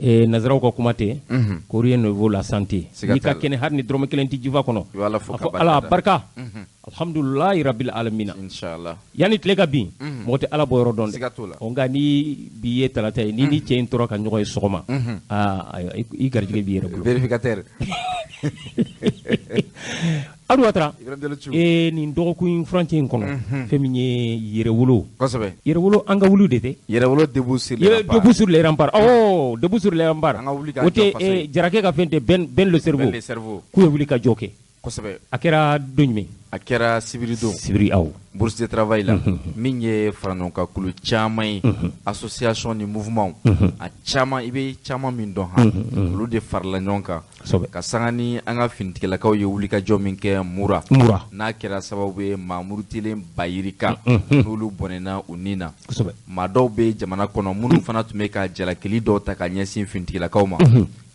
Nazaraw ka kuma tɛ ko rien ne vaut la santé. N'i ka kɛnɛ hali ni dɔrɔmɛ kelen tɛ jifa kɔnɔ, a fɔ Ala barika, alhamdulilayi rabil alamina. Inshallah. Yanni tile ka bin, mɔgɔ tɛ Ala bɔ yɔrɔ dɔn dɛ. Nka ni bi ye talata ye, ni cɛ in tora ka ɲɔgɔn ye sɔgɔma, aa i garijɛgɛ b'i yɛrɛ bolo. Vérificateur. Adu Watara, nin dɔgɔkun in furancɛ in kɔnɔ, fɛn min ye yɛrɛwolo. Kosɛbɛ. Yɛrɛwolo an ka wuli de tɛ. Yɛrɛwolo debout sur les remparts. Debout sur les remparts. Oh, debout sur les remparts. An ka wuli k'an O jɔ faso ye. tɛ Jarakɛ ka fɛn tɛ Ben le cerveau. Ben le cerveau. K'u ye wuli ka jɔ kɛ. Kosɛbɛ. A kɛra don jumɛn? A kɛra sibiri don. Sibiri aw. Bourse de travail la. Min ye faraɲɔgɔnkankulu caman ye. Association ni mouvement. A caman i bɛ caman min dɔn han. Olu de farala ɲɔgɔn kan. Ka sanga ni an ka finitigilakaw ye wulikajɔ min kɛ Mura. Mura. N'a kɛra sababu ye maa murutilen ba yirika. N'olu bɔnɛna u ni na. Kosɛbɛ. Maa dɔw bɛ jamana kɔnɔ minnu fana tun bɛ ka jalakili dɔw ta ka ɲɛsin finitigilakaw ma.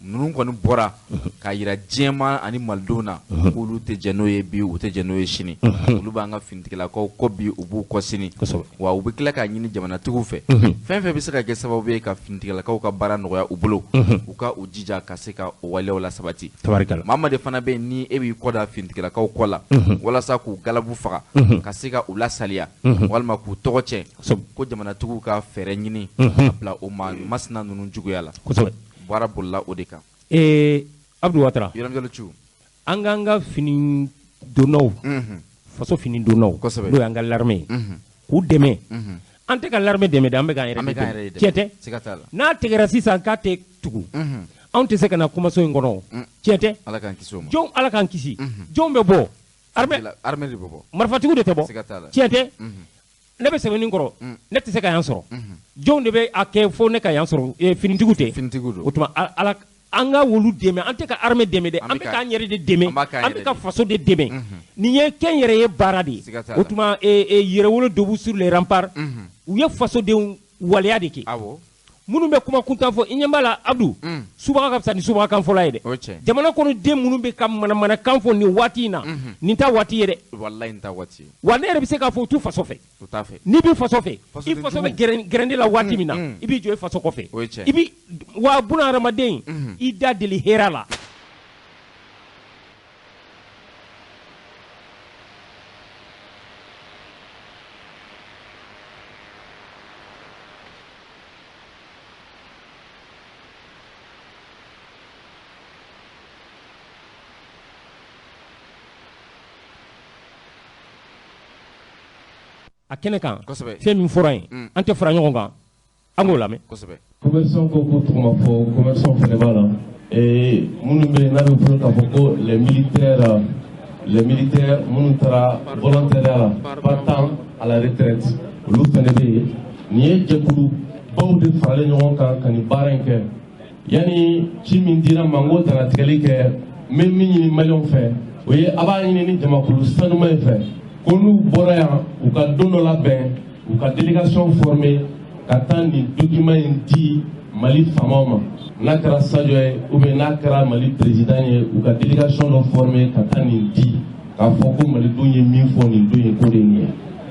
Ninnu kɔni bɔra k'a yira diɲɛmaa ani malidenw na k'olu tɛ jɛn n'o ye bi, u tɛ jɛn n'o ye sini. Olu b'an ka finitigilakaw kɔ bi, u b'u kɔ sini. Wa u bɛ tila k'a ɲini jamanatigiw fɛ. Fɛn fɛn bɛ se ka kɛ sababu ye ka finitigilakaw ka baara nɔgɔya u bolo, u ka u jija ka se ka o waleyaw lasabati. Tabarikala. Maa de fana bɛ yen ni e b'i kɔ da finitigilakaw kɔ la walasa k'u galabu faga, ka se ka u lasaliya walima k'u tɔgɔ tiɲɛ, ko jamanatigiw ka fɛɛrɛ ɲini ka bila o maa masina ninnu juguya la. Baara bolila o de kan. Abdou Ouattara, an k'an ka fini donnaw, faso fini donnaw, n'o y'an ka l'armée ye, k'u dɛmɛ. An tɛ ka l'armée dɛmɛ dɛ, an bɛ k'an yɛrɛ dɛmɛ. Tiɲɛ tɛ? N'a tigɛra sisan k'a tɛ tugu, anw tɛ se ka na kumaso in kɔnɔ. Tiɲɛ tɛ? Ala k'an kisi o ma. Jɔn Ala k'an kisi. Jɔn bɛ bɔ? Armée de bɛ bɔ. Marifatigiw de tɛ bɔ. Tiɲɛ tɛ? Ne bɛ sɛbɛnni kɔrɔ, ne tɛ se ka yan sɔrɔ. Jɔn de bɛ a kɛ fo ne ka yan sɔrɔ? Finitigiw tɛ. Finitigiw don. O tuma Ala an ka wolu dɛmɛ, an tɛ ka armée dɛmɛ dɛ, an bɛ k'an yɛrɛ de dɛmɛ, an bɛ ka faso de dɛmɛ. Nin ye kɛnyɛrɛye baara de ye. O tuma yɛrɛwolo debout sur les remparts, u ye fasodenw waleya de kɛ. Minnu bɛ kuma kuntan fɔ, i ɲɛ b'a la Abdou, subaga ka fisa ni subaga kan fɔla ye dɛ. Jamana kɔnɔ den minnu bɛ ka manamanakan fɔ nin waati in na, nin t'a waati ye dɛ. Walayi nin t'a waati ye. Wa ne yɛrɛ bɛ se k'a fɔ u t'u faso fɛ. N'i b'i faso fɛ, i faso bɛ gɛrɛnde la waati min na, i b'i jɔ i faso kɔfɛ. I b'i wa buna hadamaden, i da deli hɛrɛ la. A kɛnɛ kan, fɛn min fɔra yen, an tɛ fara ɲɔgɔn kan, an k'o lamɛn. Commerçant ko ko tɔgɔ ma fɔ, commerçant fana b'a la. Minnu bɛ yen n'a bɛ fɔ k'a fɔ ko les militaires minnu taara volontariat la, partant à la retraite, olu fana bɛ yen. Nin ye jɛkulubaw de faralen ɲɔgɔn kan ka nin baara in kɛ. Yanni ci min dira n ma, n k'o dannatigɛli kɛ, n bɛ min ɲini maliyɛnw fɛ, o ye a b'a ɲini ni jamakulu sanuman in fɛ, ko n'u bɔra yan, u ka don dɔ labɛn, u ka délégation former ka taa nin document in di Mali faamaw ma. N'a kɛra Sadio ye ou bien n'a kɛra Mali président ye, u ka délégation dɔ former ka taa nin di, k'a fɔ ko malidenw ye min fɔ nin don ye, k'o de ye nin ye. N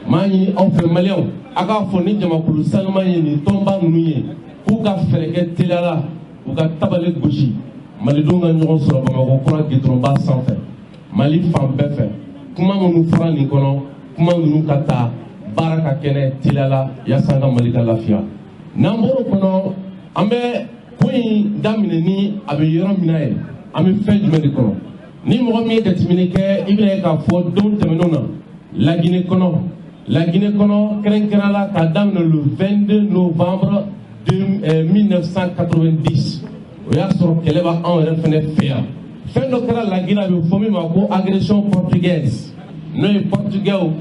b'a ɲini aw fɛ maliyɛnw, a k'a fɔ ni jamakulu sanuman ye, nin tɔnba ninnu ye, k'u ka fɛɛrɛ kɛ teliya la, u ka tabali gosi, malidenw ka ɲɔgɔn sɔrɔ Bamakɔ kura gidɔrɔnba sanfɛ, Mali fan bɛɛ fɛ. Kuma minnu fɔra nin kɔnɔ, kuma ninnu ka taa baara ka kɛnɛ teliya la yaasa an ka Mali ka lafiya. N'an bɔr'o kɔnɔ, an bɛ ko in daminɛ ni a bɛ yɔrɔ min na ye, an bɛ fɛn jumɛn de kɔnɔ? Ni mɔgɔ min ye jateminɛ kɛ, i bɛna ye k'a fɔ don tɛmɛnenw na, Laginɛ kɔnɔ kɛrɛnkɛrɛnnenya la k'a daminɛ le 22 novembre 1990, o y'a sɔrɔ kɛlɛ b'anw yɛrɛ fɛnɛ fɛ yan. Fɛn dɔ kɛra Laginɛ, a bɛ fɔ min ma ko agression portugaise, n'o ye portugais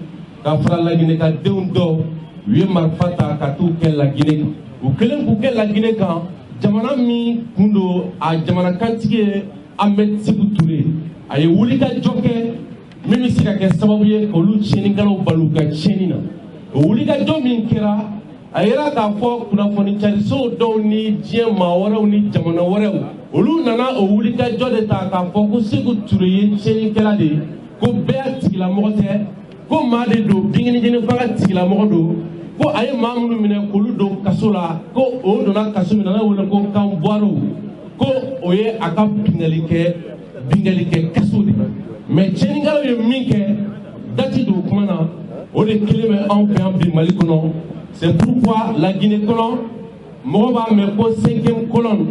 ka fara Laginɛ ka denw dɔw, u ye marifa ta ka t'u kɛ Laginɛ kan. U kɛlen k'u kɛ Laginɛ kan, jamana min kun don, a jamanakantigi ye Ahmed Sékou Touré, a ye wulikajɔ kɛ min bɛ se ka kɛ sababu ye k'olu tiɲɛnikɛlaw bali u ka tiɲɛni na. O wulikajɔ min kɛra, a yira k'a fɔ kunnafoni carisow dɔw ni diɲɛ maa wɛrɛw ni jamana wɛrɛw, olu nana o wulikajɔ de ta k'a fɔ ko Sékou Touré ye tiɲɛnikɛla de ye, ko bɛɛ y'a tigilamɔgɔ tɛ, ko maa de don, binginijini fanga tigilamɔgɔ don, Ko a ye maa minnu minɛ k'olu don kaso la, ko o donna kaso min na n'a wele ko Kanbuwariw, ko o ye a ka bingali kɛ kaso de. Mais tiɲɛnikɛlaw ye min kɛ dati don kuma na, o de kelen bɛ anw fɛ yan bi Mali kɔnɔ. C'est pourquoi la Guinée kɔnɔ mɔgɔ b'a mɛn ko cinquième colonne,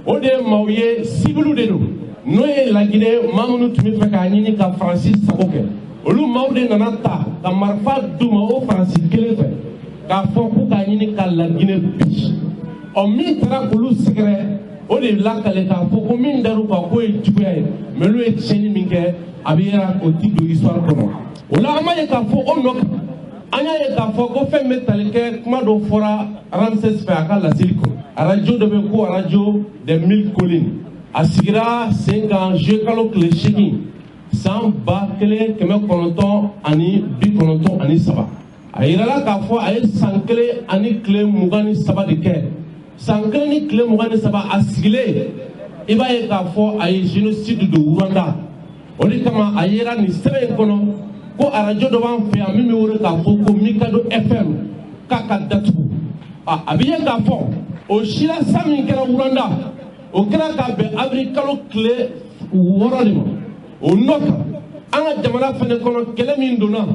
o de ye maaw ye, civiliw de don, n'o ye la Guinée maa minnu tun bɛ fɛ k'a ɲini ka Faransi sago kɛ, olu maaw de nana ta ka marifa d'u ma o Faransi kelen fɛ k'a fɔ k'u k'a ɲini ka la Guinée bi. Ɔ min taara k'olu sɛgɛrɛ, o de lakale k'a fɔ ko min dar'u kan k'o ye juguya ye, mais olu ye tiɲɛni min kɛ a bɛ yɛrɛ o ti don histoire kɔnɔ. O la an b'a ye k'a fɔ o nɔ kan, an y'a ye k'a fɔ ko fɛn bɛ tali kɛ kuma dɔ fɔra Ramsès fɛ a ka laseli kɔnɔ. Arajo dɔ bɛ ko arajo des mille collines, a sigira sen kan juillet kalo tile 8 san 1993. A yirala k'a fɔ a ye san 1 ani tile 23 de kɛ. San 1 ni tile 23 a sigilen, i b'a ye k'a fɔ a ye génocide de Rwanda. O de kama a yera nin sɛbɛn in kɔnɔ ko arajo dɔ b'an fɛ yan min bɛ wele k'a fɔ ko Mikado FM k'a ka datugu. A bɛ ye k'a fɔ o sira san min kɛra Rwanda, o kɛra k'a bɛn avril kalo tile 6 de ma. O nɔ kan an ka jamana fɛnɛ kɔnɔ kɛlɛ min donna,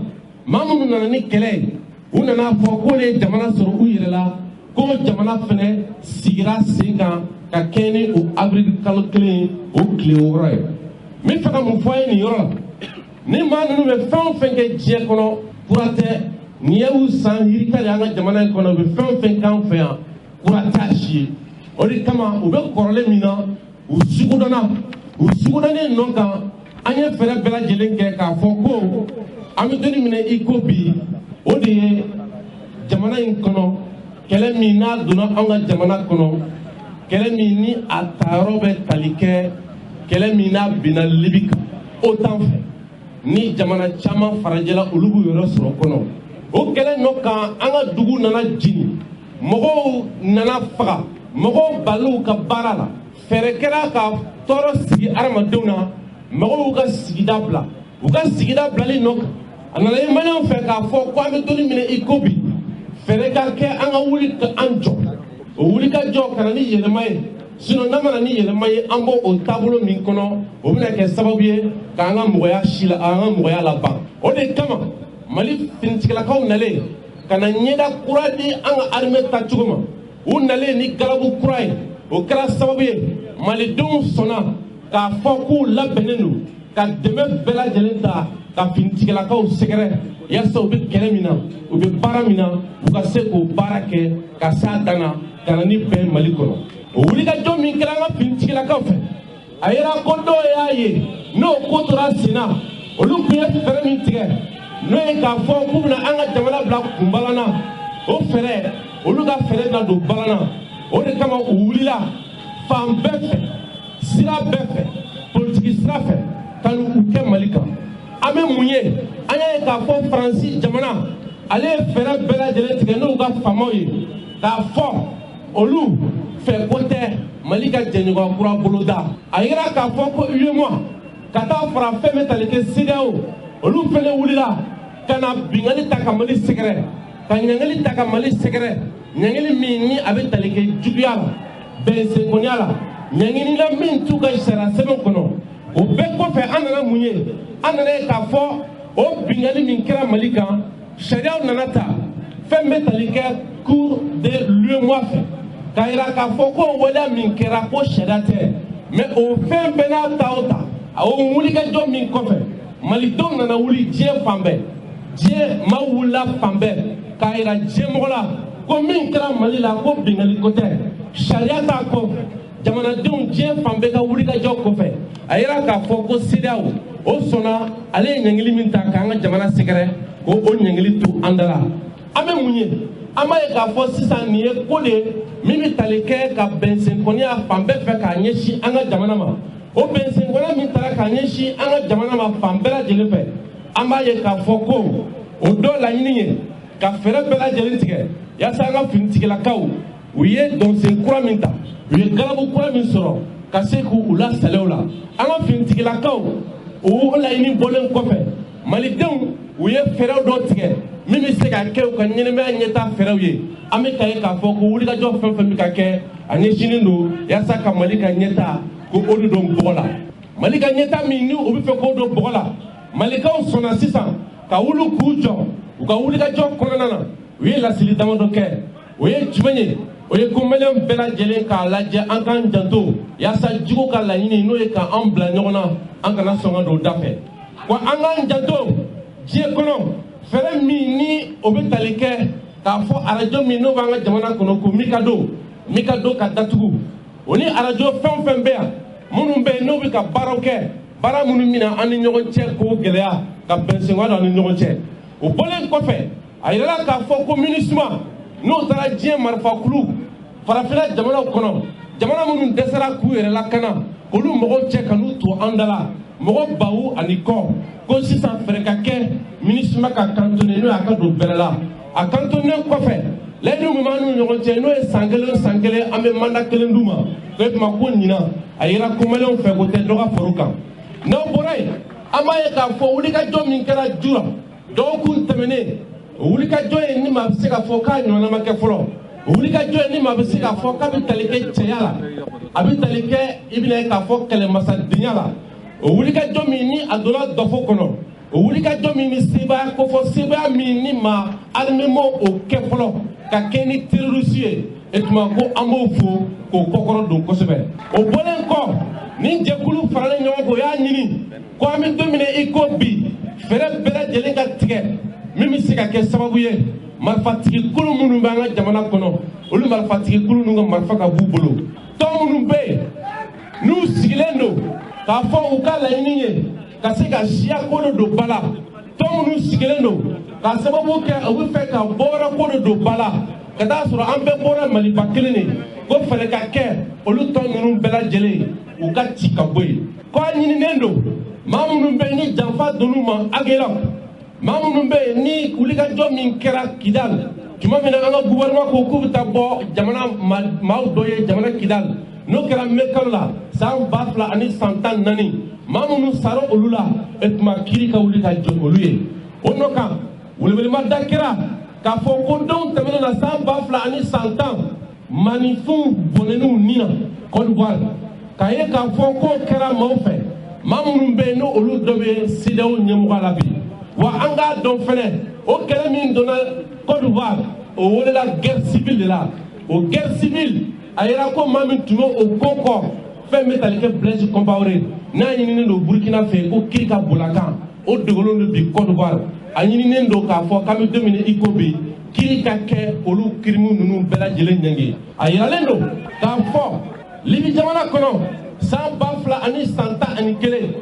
maa minnu nana ni kɛlɛ ye, u nana fɔ k'olu ye jamana sɔrɔ u yɛrɛ la, ko jamana fɛnɛ sigira sen kan ka kɛɲɛ ni o avril kalo 1 o tile 6 ye. N bɛ fɛ ka mun fɔ a ye nin yɔrɔ la, ni maa ninnu bɛ fɛn o fɛn kɛ diɲɛ kɔnɔ, kura tɛ. Nin ye u san yirika de an ka jamana in kɔnɔ, u bɛ fɛn o fɛn k'an fɛ yan, kura t'a si ye. O de kama u bɛ kɔrɔlen min na, u sugudɔnna, u sugudɔnnen nɔ kan, an ye fɛɛrɛ bɛɛ lajɛlen kɛ k'a fɔ ko an bɛ don min i ko bi, o de ye jamana in kɔnɔ kɛlɛ min n'a donna an ka jamana kɔnɔ, kɛlɛ min ni a tayɔrɔ bɛ tali kɛ, kɛlɛ min n'a binna Libi kan OTAN fɛ, ni jamana caman farajɛla olu b'u yɛrɛ sɔrɔ kɔnɔ. O kɛlɛ nɔ kan an ka dugu nana jeni, mɔgɔw nana faga, mɔgɔw bal'u ka baara la, fɛɛrɛ kɛra ka tɔɔrɔ sigi hadamadenw na, mɔgɔw ka sigida bila. U ka sigida bilali nɔ kan, a nana ye maliyɛnw fɛ k'a fɔ ko an bɛ don min i ko bi, fɛɛrɛ ka kɛ an ka wuli ka an jɔ. O wuli ka jɔ ka na ni yɛlɛma ye, sinon n'a ma na ni yɛlɛma ye, an b'o o taabolo min kɔnɔ, o bɛna kɛ sababu ye k'an ka mɔgɔya si la, an ka mɔgɔya laban. O de kama Mali finitigilakaw nalen ka na ɲɛda kura di an ka armée ta cogo ma, u nalen ni galabu kura ye, o kɛra sababu ye malidenw sɔnna k'a fɔ k'u labɛnnen don ka dɛmɛ bɛɛ lajɛlen ta ka finitigilakaw sɛgɛrɛ, yaasa u bɛ kɛlɛ min na, u bɛ baara min na, u ka se k'o baara kɛ ka s'a dan na, ka na ni bɛn Mali kɔnɔ. O wulikajɔ min kɛra an ka finitigilakaw fɛ, a yera ko dɔw y'a ye n'o ko tora sen na, olu tun ye fɛɛrɛ min tigɛ, n'o ye k'a fɔ k'u bɛna an ka jamana bila kunbalan na, o fɛɛrɛ olu ka fɛɛrɛ bɛna don balan na. O de kama u wulila fan bɛɛ fɛ, sira bɛɛ fɛ, politiki sira fɛ, ka n'u kɛ Mali kan. An bɛ mun ye? An y'a ye k'a fɔ Faransi jamana ale ye fɛɛrɛ bɛɛ lajɛlen tigɛ n'u ka faamaw ye k'a fɔ olu fɛ ko tɛ Mali ka jɛɲɔgɔn kura boloda. A yira k'a fɔ ko UEMOA ka taa fara fɛn bɛ tali kɛ CEDEAO, olu fɛnɛ wulila ka na bingali ta ka Mali sɛgɛrɛ, ka ɲangali ta ka Mali sɛgɛrɛ, ɲangali min ni a bɛ tali kɛ juguya la, bɛnsenkɔniya la, ɲangini la min t'u ka sariya sɛbɛn kɔnɔ. O bɛɛ kɔfɛ an nana mun ye? An nana ye k'a fɔ o bingali min kɛra Mali kan, sariyaw nana ta fɛn bɛ tali kɛ cour de l'UEMOA fɛ, k'a yira k'a fɔ ko waleya min kɛra ko sariya tɛ. Mais o fɛn bɛɛ n'a ta o ta, o wulikajɔ min kɔfɛ, malidenw nana wuli diɲɛ fan bɛɛ, diɲɛ maa wulila fan bɛɛ k'a yira diɲɛmɔgɔ la ko min kɛra Mali la ko bingali ko tɛ, sariya t'a kɔ. Jamanadenw diɲɛ fan bɛɛ ka wulikajɔ kɔfɛ, a yira k'a fɔ ko CEDEAO o sɔnna ale ye ɲangili min ta k'an ka jamana sɛgɛrɛ, k'o o ɲangili to an da la. An bɛ mun ye? An b'a ye k'a fɔ sisan nin ye ko de ye min bɛ tali kɛ ka bɛnsenkɔniya fan bɛɛ fɛ k'a ɲɛsin an ka jamana ma. O bɛnsenkɔniya min taara k'a ɲɛsin an ka jamana ma fan bɛɛ lajɛlen fɛ, an b'a ye k'a fɔ ko o dɔ laɲini ye ka fɛɛrɛ bɛɛ lajɛlen tigɛ yaasa an ka finitigilakaw u ye dɔnsen kura min ta, u ye galabu kura min sɔrɔ ka se k'u lasaliya o la. An ka finitigilakaw o laɲini bɔlen kɔfɛ, malidenw U ye fɛɛrɛw dɔ tigɛ min bɛ se ka kɛ u ka ɲɛnɛmaya ɲɛtaa fɛɛrɛw ye. An bɛ ka ye k'a fɔ ko wulikajɔ fɛn fɛn bɛ ka kɛ, a ɲɛsinnen don yaasa ka Mali ka ɲɛtaa ko o de don bɔgɔ la. Mali ka ɲɛtaa min ni u bɛ fɛ k'o don bɔgɔ la, Malikaw sɔnna sisan ka wuli k'u jɔ u ka wulikajɔ kɔnɔna na. U ye laseli damadɔ kɛ. O ye jumɛn ye? O ye ko maliyɛn bɛɛ lajɛlen k'a lajɛ, an k'an janto yaasa jugu ka laɲini n'o ye k'an bila ɲɔgɔn na, an kana sɔn ka don o da fɛ. Wa an k'an janto diɲɛ kɔnɔ, fɛɛrɛ min ni o bɛ tali kɛ k'a fɔ arajo min n'o b'an ka jamana kɔnɔ ko Mikado, Mikado ka datugu, o ni arajo fɛn o fɛn bɛ yan minnu bɛ yen n'o bɛ ka baaraw kɛ, baara minnu bɛna an ni ɲɔgɔn cɛ k'o gɛlɛya ka bɛn senwa don an ni ɲɔgɔn cɛ. O bɔlen kɔfɛ, a yirala k'a fɔ ko MINUSMA n'o taara diɲɛ marifakulu farafinna jamanaw kɔnɔ, jamana minnu dɛsɛra k'u yɛrɛ lakana, k'olu mɔgɔw cɛ ka n'u to an da la, mɔgɔ baw ani kɔ, ko sisan fɛɛrɛ ka kɛ MINUSMA ka cantonné, n'o y'a ka don bɛrɛ la. A cantonné kɔfɛ, layidu min b'an n'u ɲɔgɔn cɛ, n'o ye san kelen o san kelen an bɛ mandat kelen d'u ma, ko e tuma ko ɲinan a yira ko maliyɛnw fɛ ko tɛ dɔ ka far'u kan. N'aw bɔra yen, an b'a ye k'a fɔ wulikajɔ min kɛra Jura dɔgɔkun tɛmɛnen, o wulikajɔ ye ni maa bɛ se k'a fɔ k'a ɲɔgɔnna ma kɛ fɔlɔ. O wulikajɔ ye ni maa bɛ se k'a fɔ k'a bɛ tali kɛ cɛya la, a bɛ tali kɛ i bɛna ye k'a fɔ kɛlɛmasadenya la. O wulikajɔ min ni a donna dɔfo kɔnɔ, o wulikajɔ min ni sebaaya kofɔ, sebaaya min ni maa armée m'o o kɛ fɔlɔ ka kɛ ni terroriste ye, e tuma ko an b'o fo k'o kɔkɔrɔ don kosɛbɛ. O bɔlen kɔ, ni jɛkulu faralen ɲɔgɔn kan, o y'a ɲini ko an bɛ don min na i ko bi, fɛɛrɛ bɛɛ lajɛlen ka tigɛ min bɛ se ka kɛ sababu ye marifatigi kulu minnu bɛ an ka jamana kɔnɔ, olu marifatigi kulu ninnu ka marifa ka b'u bolo. Tɔn minnu bɛ yen n'u sigilen don k'a fɔ u ka laɲini ye ka se ka siya ko dɔ don ba la, tɔn minnu sigilen don k'a sababu kɛ u bɛ fɛ ka bɔyɔrɔ ko dɔ don ba la, ka taa sɔrɔ an bɛɛ bɔra Maliba kelen de, ko fɛɛrɛ ka kɛ olu tɔn ninnu bɛɛ lajɛlen u ka ci ka bɔ yen. Ko a ɲininen don maa minnu bɛ yen ni janfa donn'u ma Aguelhok, maa minnu bɛ yen ni wulikajɔ min kɛra Kidal tuma min na an ka gouvernement ko k'u bɛ taa bɔ jamana maaw dɔ ye jamana Kidal, n'o kɛra mai kalo la san 2014, maa minnu sara olu la, e tuma kiiri ka wuli ka jɔ olu ye. O nɔ kan, welewelemada kɛra k'a fɔ ko don tɛmɛnen na san 2010, maninfinw bɔnɛn'u ni na Côte d'Ivoire, k'a ye k'a fɔ k'o kɛra maaw fɛ, maa minnu bɛ yen n'olu dɔ bɛ CEDEAO ɲɛmɔgɔ la bi. Wa an k'a dɔn fɛnɛ, o kɛlɛ min donna Côte d'Ivoire, o welela guerre civile de la. O guerre civile, a yira ko maa min tun bɛ o ko kɔ, fɛn bɛ tali kɛ Blaise Compaoré, n'a ɲininen don Burkina fɛ ko kiiri ka boli a kan, o dogolen don bi Côte d'Ivoire. A ɲininen don k'a fɔ k'an bɛ don min na i ko bi, kiiri ka kɛ olu kirimu ninnu bɛɛ lajɛlen ɲɛngi. A yiralen don k'a fɔ Libi jamana kɔnɔ san 2011,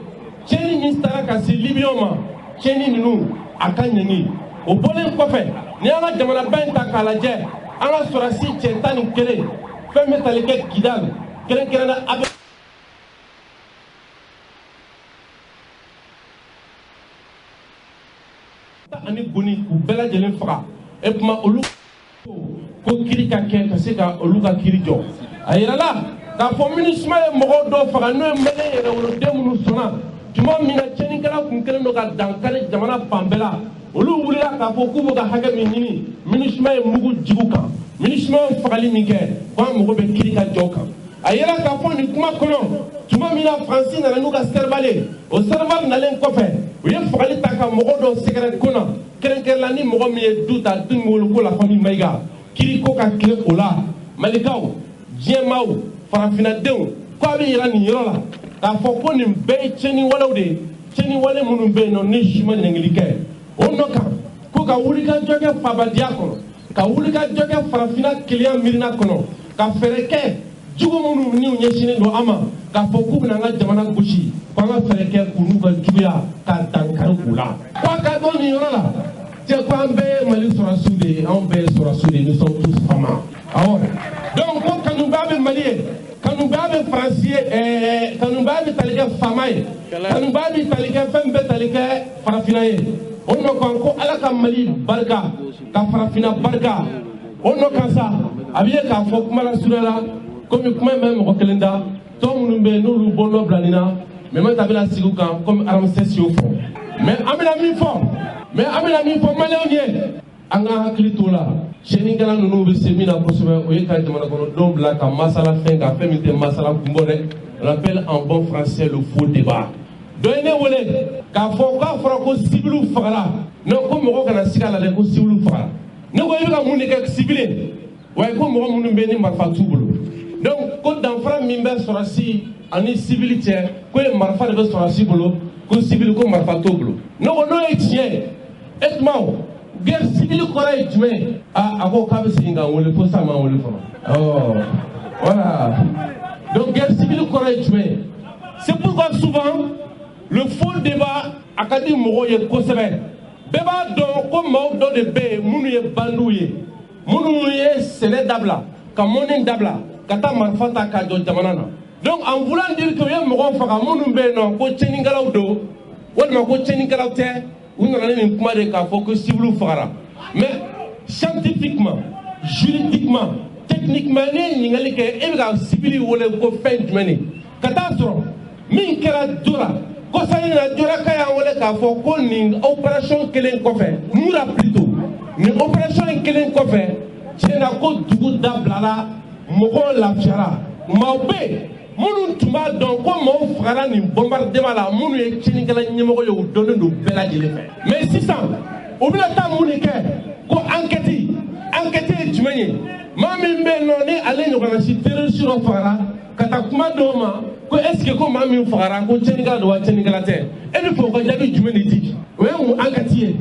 tiɲɛni min taara ka se Libiyɛnw ma, tiɲɛni ninnu a ka ɲɛngi. O bɔlen kɔfɛ, ni an ka jamanaba in ta k'a lajɛ, an ka sɔrɔdasi cɛ 11 fɛn bɛ tali kɛ Kidal, kɛrɛnkɛrɛnnenya a bɛ ani Goni k'u bɛɛ lajɛlen faga. E tuma olu ko kiiri ka kɛ ka se ka olu ka kiiri jɔ. A yirala k'a fɔ MINUSMA ye mɔgɔw dɔw faga, n'o ye maliyɛn yɛrɛwoloden minnu sɔnna tuma min na tiɲɛnikɛla kun kɛlen don ka dankari jamana fan bɛɛ la, olu wulila k'a fɔ k'u bɛ ka hakɛ min ɲini, MINUSMA ye mugu jigi u kan. MINUSMA ye fagali min kɛ, ko an mago bɛ kiiri ka jɔ kan. A yira k'a fɔ nin kuma kɔnɔ, tuma min na Faransi nana n'u ka Serval ye, o Serval nalen kɔfɛ, u ye fagali ta ka mɔgɔ dɔw sɛgɛrɛ ko na, kɛrɛnkɛrɛnla ni mɔgɔ min ye du ta, du min wele ko la famille Maïga, kiiri ko ka kɛ o la. Malikaw, diɲɛmaaw, farafinnadenw, ko a bɛ yira nin yɔrɔ la k'a fɔ ko nin bɛɛ ye tiɲɛni walew de ye, tiɲɛni wale minnu bɛ yen nɔ ni si ma ɲangili kɛ. O nɔ kan, ko ka wulikajɔ kɛ fabadenya kɔnɔ, ka wulikajɔ kɛ farafinna kelenya miirina kɔnɔ, ka fɛɛrɛ kɛ jugu minnu n'u ɲɛsinnen don an ma, k'a fɔ k'u bɛna an ka jamana gosi, k'an ka fɛɛrɛ kɛ k'u n'u ka juguya k'a dankari u la. Ko a ka dɔn nin yɔrɔ la, cɛ ko an bɛɛ ye Mali sɔrɔdasiw de ye, anw bɛɛ ye sɔrɔdasiw de ye, nous sommes tous FAMa. Awɔ. Donc ko kanuba bɛ Mali ye, kanuba bɛ Faransi ye, kanuba bɛ tali kɛ FAMa ye, kanuba bɛ tali kɛ fɛn bɛɛ tali kɛ farafinna ye. O nɔ kan ko Ala ka Mali barika, ka farafinna barika. O nɔ kan sa, a bɛ ye k'a fɔ kuma la surunya la, komi kuma in bɛ mɔgɔ kelen da, tɔn minnu bɛ yen n'olu bɔnɔ bila nin na, mais ta bɛna sigi u kan komi Ramsès y'o fɔ. Mais an bɛna min fɔ, Mais an bɛna min fɔ maliyɛnw ye, an ka hakili t'o la. Tiɲɛnikɛla ninnu bɛ se min na kosɛbɛ, o ye ka jamana kɔnɔdenw bila ka masala fɛn kan, fɛn min tɛ masala kun bɔ dɛ. On appelle en bon français le faux débat. Dɔ ye ne wele k'a fɔ k'a fɔra ko civiliw fagara. Ne ko mɔgɔ kana siga a la dɛ, ko civiliw fagara. Ne ko i bɛ ka mun de kɛ civil ye? Wa ko mɔgɔ minnu bɛ ni marifa t'u bolo. Donc ko danfara min bɛ sɔrɔsi ani civil cɛ, ko ye marifa de bɛ sɔrɔsi bolo, ko civil ko marifa t'o bolo. Ne ko n'o ye tiɲɛ ye, e tuma o guerre civile kɔrɔ ye jumɛn ye? A ko k'a bɛ segin ka n wele, fo sa ma n wele fɔlɔ. Ɔ voilà. Donc guerre civile kɔrɔ ye jumɛn ye? C'est pourquoi souvent le faux débat a ka di mɔgɔw ye kosɛbɛ. Bɛɛ b'a dɔn ko maaw dɔ de bɛ yen minnu ye bandiw ye, minnu ye sɛnɛ dabila, ka mɔni dabila, ka taa marifa ta k'a jɔ jamana na. Donc en voulant dire que u ye mɔgɔw faga minnu bɛ yen nɔ ko tiɲɛnikɛlaw don walima ko tiɲɛnikɛlaw tɛ, u nana ni nin kuma de k'a fɔ ko civiliw fagara. Mais scientifiquement, juridiquement, techniquement, ne ye ɲininkali kɛ, e bɛ ka civil wele ko fɛn jumɛn de? Ka taa sɔrɔ min kɛra Dora kɔsa in na, Joraka y'an wele k'a fɔ ko nin opération kelen kɔfɛ, Mura plutôt, nin opération in kelen kɔfɛ, tiɲɛna ko dugu dabilala, mɔgɔw lafiyara. Maaw bɛ yen minnu tun b'a dɔn ko maaw fagara nin bombardement la, minnu ye tiɲɛnikɛla ɲɛmɔgɔ ye, u dɔnnen don bɛɛ lajɛlen fɛ. Mais sisan u bɛna taa mun de kɛ? Ko enquête. Enquête ye jumɛn ye? Maa min bɛ yen nɔ ni ale ɲɔgɔnna si terroriste dɔ fagara, ka taa kuma dɔw ma ko est ce que ko maa min fagara ko tiɲɛnikɛla don wa tiɲɛnikɛla tɛ? E bɛ fɛ o ka jaabi jumɛn de di? O ye mun enquête ye?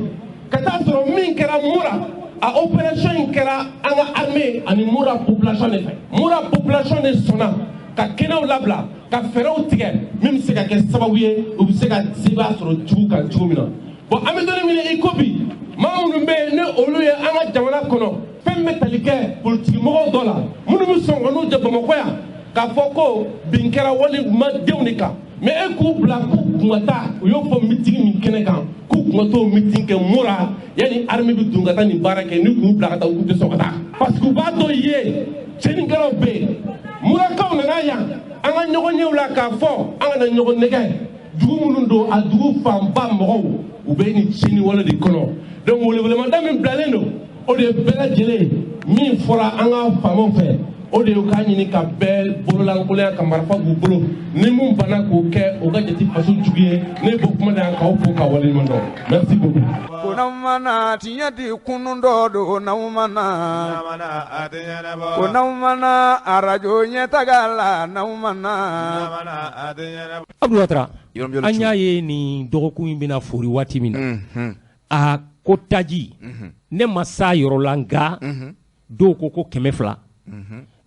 Ka taa sɔrɔ min kɛra Mura, a opération in kɛra an ka armée ani Mura population de fɛ. Mura population de sɔnna ka kɛnɛw labila, ka fɛɛrɛw tigɛ min bɛ se ka kɛ sababu ye u bɛ se ka sebaya sɔrɔ jugu kan cogo min na. Bon, an bɛ don min na i ko bi, maa minnu bɛ yen ni olu ye an ka jamana kɔnɔ fɛn min bɛ tali kɛ politikimɔgɔw dɔ la, minnu bɛ sɔn ka n'u jɔ Bamakɔ yan k'a fɔ ko bin kɛra walimadenw de kan, mais e k'u bila k'u kun ka taa, u y'o fɔ meeting min kɛnɛ kan, k'u kun ka t'o meeting kɛ Mura yanni armée bɛ don ka taa nin baara kɛ, ni k'u bila ka taa, u tɛ sɔn ka taa, parce que u b'a dɔn ye tiɲɛnikɛlaw bɛ yen. Murakaw nana yan an ka ɲɔgɔn ɲɛw la k'a fɔ an kana ɲɔgɔn nɛgɛ. Dugu minnu don, a dugu fanba mɔgɔw u bɛ nin tiɲɛni wale de kɔnɔ. Donc welewelemada min bilalen don, o de ye bɛɛ lajɛlen min fɔra an ka faamaw fɛ, o de ye k'a ɲini ka bɛɛ bololankolonya, ka marifa b'u bolo, ni mun banna k'o kɛ, o ka jate faso jugu ye. Ne b'o kuma da yan k'aw fo k'aw waleɲuman dɔn. Merci beaucoup. Ko n'aw mana tiɲɛ di kunun dɔ don, n'aw mana ko n'aw mana arajo ɲɛtaga la, n'aw mana. Abdou Ouattara, an y'a ye nin dɔgɔkun in bɛna fori waati min na, a ko taji ne ma s'a yɔrɔ la, nka dɔw ko ko 200,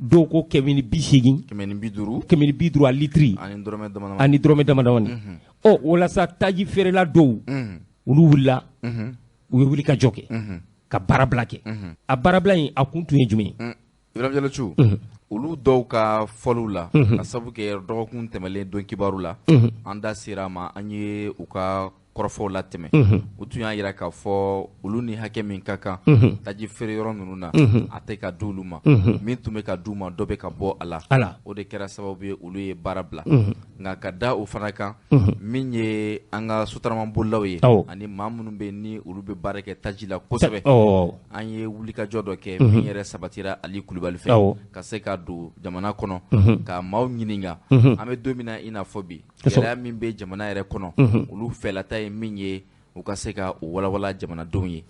dɔw ko 180, 150, 150 a litiri ani dɔrɔmɛ dama damani. Ɔ walasa taji feerela dɔw olu wulila, u ye wuli ka jɔ kɛ, ka baarabila kɛ. A baarabila in a kun tun ye jumɛn ye? Ibrahim Diallo Thiou, olu dɔw ka fɔliw la, ka sabu kɛ dɔgɔkun tɛmɛlen don kibaru la, an da sera a ma, an ye u ka kɔrɔfɔw latɛmɛ. U tun y'a jira k'a fɔ olu ni hakɛ min ka kan taji feere yɔrɔ ninnu na, a tɛ ka di olu ma. Min tun bɛ ka d'u ma, dɔ bɛ ka bɔ a la. O de kɛra sababu ye olu ye baara bila. Nka ka da o fana kan, min ye an ka sotarama-bolilaw ye ani maa minnu bɛ ni olu bɛ baara kɛ taji la kosɛbɛ, an ye wulikajɔ dɔ kɛ min yɛrɛ sabatira Ali Kulubali fɛ, ka se ka don jamana kɔnɔ ka maaw ɲininka. An bɛ don min na i n'a fɔ bi, gɛlɛya min bɛ jamana yɛrɛ kɔnɔ, olu fɛlata ye min ye, u ka se ka o walawala jamanadenw ye.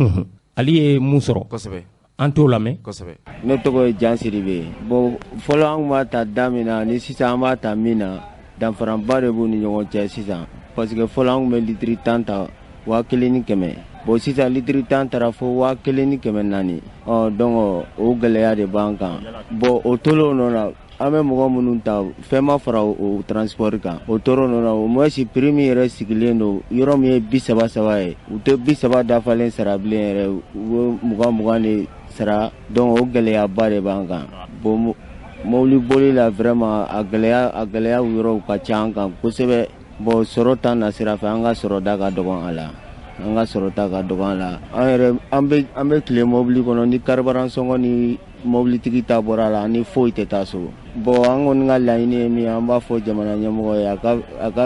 Ali ye mun sɔrɔ kosɛbɛ, an t'o lamɛn kosɛbɛ. Ne tɔgɔ ye Jan Sidibe. Bon, fɔlɔ an tun b'a ta da min na ni sisan an b'a ta min na, danfaraba de b'u ni ɲɔgɔn cɛ sisan. Parce que fɔlɔ an tun bɛ litiri 10 ta 1100. Bon, sisan litiri 10 taara fo 1400. Ɔ donc o gɛlɛya de b'an kan. Bon, o tol'o nɔ na, an bɛ mɔgɔ minnu ta, fɛn ma fara o transport kan. O tɔɔrɔ nɔ na, au moins prix min yɛrɛ sigilen don yɔrɔ min ye 33 ye, u tɛ 30 dafalen sara bilen yɛrɛ, u bɛ 20 de sara. Donc o gɛlɛyaba de b'an kan. Bon, mobili boli la vraiment a gɛlɛya yɔrɔw ka ca an kan kosɛbɛ. Bon, sɔrɔ ta na sira fɛ, an ka sɔrɔda ka dɔgɔn a la. An ka sɔrɔta ka dɔgɔn a la. An yɛrɛ an bɛ tile mobili kɔnɔ, ni carburant sɔngɔ ni mobilitigi ta bɔra a la, ni foyi tɛ taa so. Bon, an kɔni ka laɲini ye min ye, an b'a fɔ jamana ɲɛmɔgɔ ye a ka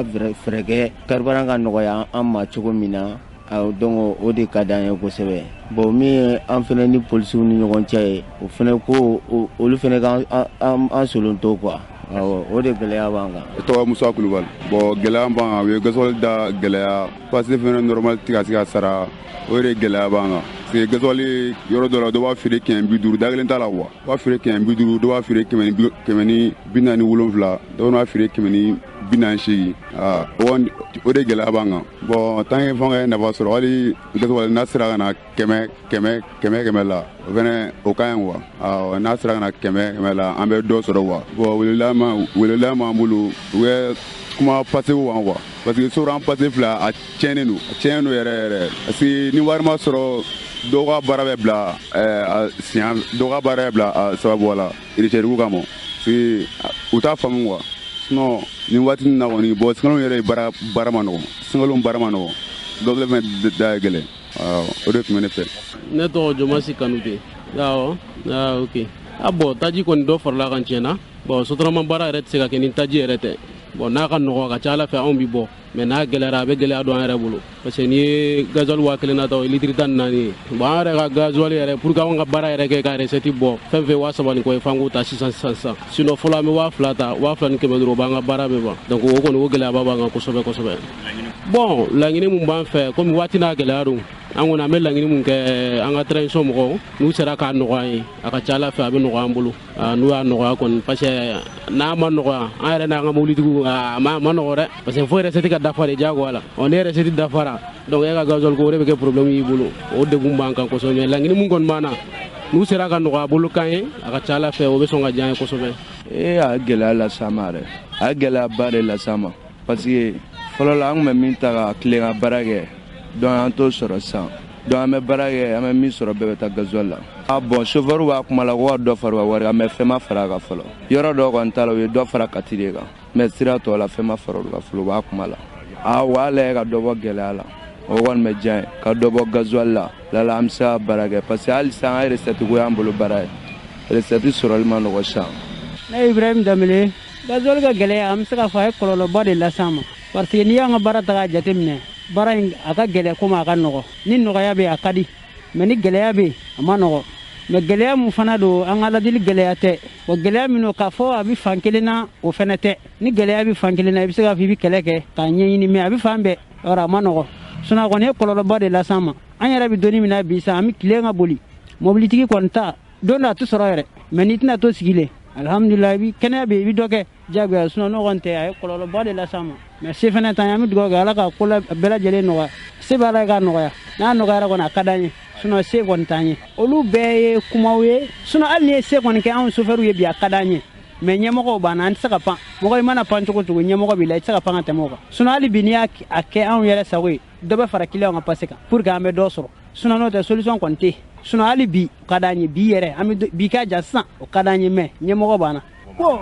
fɛɛrɛ kɛ carburant ka nɔgɔya an ma cogo min na. Donc o de ka d'an ye kosɛbɛ. Bon, min ye an fana ni polisiw ni ɲɔgɔn cɛ ye, o fana ko olu fana ka an solon to quoi. Awɔ, o de gɛlɛya b'an kan. Tɔgɔ Musa Kulubali. Bon, gɛlɛya b'an kan, u ye gasoil da gɛlɛya, passe fɛnɛ normal tɛ ka se ka sara, o de gɛlɛya b'an kan. Parce que gasoil, yɔrɔ dɔ la, dɔ b'a feere 150, da kelen t'a la quoi. Dɔ b'a feere 150, dɔ b'a feere 147, dɔw b'a feere 148. Aa, o de gɛlɛya b'an kan. Bon, tant que fɛn ka nafa sɔrɔ, hali gasoil n'a sera ka na 100 100 100 100 la, o fɛnɛ o ka ɲi quoi. Awɔ, n'a sera ka na 100 100 la, an bɛ dɔ sɔrɔ quoi. Bon, welewele b'an bolo, u bɛ kuma passe ko kan quoi. Parce que soran passe filɛ, a tiɲɛnen don, a tiɲɛnen don yɛrɛ yɛrɛ. Parce que ni wari ma sɔrɔ, dɔw ka baara bɛ bila a siɲɛ, dɔw ka baara bɛ bila a sababu la recette kama. Parce que u t'a faamu quoi. Sinon nin waati in na kɔni, bon, sunkalo yɛrɛ baara ma nɔgɔn, sunkalo baara ma nɔgɔn, dɔw fɛnɛ da gɛlɛn. Awɔ, o de tun bɛ ne fɛ. Ne tɔgɔ Jomasi Kanute. Awɔ, ok. A bon, taji kɔni dɔ farala kan tiɲɛ na. Bon, sotarama baara yɛrɛ tɛ se ka kɛ ni taji yɛrɛ tɛ. Bon, n'a ka nɔgɔn, a ka ca Ala fɛ anw bi bɔ, mais n'a gɛlɛyara, a bɛ gɛlɛya don an yɛrɛ bolo, parce que n'i ye gasoil 1000 nata, o ye litiri 14 ye. Bon, an yɛrɛ ka gasoil yɛrɛ, pour que anw ka baara yɛrɛ kɛ ka recette bɔ, fɛn fɛn 3000 ni kɔ ye, f'an k'o ta sisan sisan sisan. Sinon fɔlɔ an bɛ 2000 ta, 2500, o b'an ka baara bɛɛ ban. Donc o kɔni, o gɛlɛyaba b'an kan kosɛbɛ kosɛbɛ. Bon, laɲini mun b'an fɛ, komi waati n'a gɛlɛya don, an kɔni an bɛ laɲini mun kɛ an ka transition mɔgɔw, n'u sera k'a nɔgɔya an ye, a ka ca Ala fɛ a bɛ nɔgɔya an bolo. N'u y'a nɔgɔya kɔni, parce que n'a ma nɔgɔya, an yɛrɛ n'an ka mobilitigiw, a ma nɔgɔ dɛ, parce que fo recette ka dafa de diyagoya la. Ɔ, ni recette dafara, donc e ka gasoil ko, o de bɛ kɛ problème y'i bolo. O degun b'an kan kosɛbɛ, mais laɲini mun kɔni b'an na, n'u sera ka nɔgɔya bolo kan ye, a ka ca Ala fɛ o bɛ sɔn ka diya an ye kosɛbɛ. Ee, a ye gɛlɛya las'an ma yɛrɛ, a ye gɛlɛyaba de las'an ma, parce que fɔlɔ la an tun bɛ min ta ka tilen ka baara kɛ, donc an t'o sɔrɔ sisan. Donc an bɛ baara kɛ, an bɛ min sɔrɔ bɛɛ bɛ taa gasoil la. Ah bon, chauffeur b'a kuma la ko ka dɔ fara u ka wari kan, mais fɛn ma fara a kan fɔlɔ. Yɔrɔ dɔw kɔni t'a la, u ye dɔ fara kati de kan, mais sira tɔ la fɛn ma fara olu kan fɔlɔ, u b'a kuma la. Ah, u b'a lajɛ ka dɔ bɔ gɛlɛya la, o kɔni bɛ diya n ye, ka dɔ bɔ gasoil la, lala an bɛ se ka baara kɛ, parce que hali sisan an recette ko y'an bolo baara ye, recette sɔrɔli ma nɔgɔ sisan. Ne ye Ibrahim Danbele. Gasoil ka gɛlɛya, an bɛ se k'a fɔ a ye kɔlɔlɔba de las'an ma, parce que n'i y'an ka baara ta k'a jateminɛ, baara in a ka gɛlɛn komi a ka nɔgɔ. Ni nɔgɔya bɛ yen, a ka di, mais ni gɛlɛya bɛ yen, a ma nɔgɔ. Mais gɛlɛya mun fana don, an ka ladili gɛlɛya tɛ o gɛlɛya min don k'a fɔ a bɛ fan kelen na, o fana tɛ. Ni gɛlɛya bɛ fan kelen na, i bɛ se k'a fɔ i bɛ kɛlɛ kɛ k'a ɲɛɲini, mais a bɛ fan bɛɛ yɔrɔ, a ma nɔgɔ. Sinon a kɔni ye kɔlɔlɔba de las'an ma. An yɛrɛ bɛ donni min na bi sisan, an bɛ tilen ka boli, mobilitigi kɔni ta don dɔ a tɛ sɔrɔ yɛrɛ, mais n'i tɛna to sigilen, alhamdulilah, i bɛ kɛnɛya bɛ yen, i bɛ dɔ kɛ diyagoya. Sinon n'o kɔni tɛ, a ye kɔlɔlɔba de las'an ma. Mais se fana t'an ye, an bɛ dugawu kɛ Ala ka ko bɛɛ lajɛlen nɔgɔya. Se bɛ Ala ye k'a nɔgɔya, n'a nɔgɔyara kɔni a ka d'an ye, sinon se kɔni t'an ye. Olu bɛɛ ye kumaw ye. Sinon hali n'i ye se kɔni kɛ anw sofɛriw ye bi, a ka d'an ye, mais ɲɛmɔgɔw b'an na, an tɛ se ka pan. Mɔgɔ i mana pan cogo cogo, ɲɛmɔgɔ b'i la, i tɛ se ka pan ka tɛmɛ o kan. Sinon hali bi n'i y'a kɛ anw yɛrɛ sago ye, dɔ bɛ fara client ka passe kan pour que an bɛ dɔ sɔrɔ. Sinon n'o tɛ, solution kɔni tɛ yen. Sinon hali bi o ka d'an ye, bi yɛrɛ an bɛ bi ka ja sisan, o ka d'an ye, mais ɲɛmɔgɔ b'an na. Ko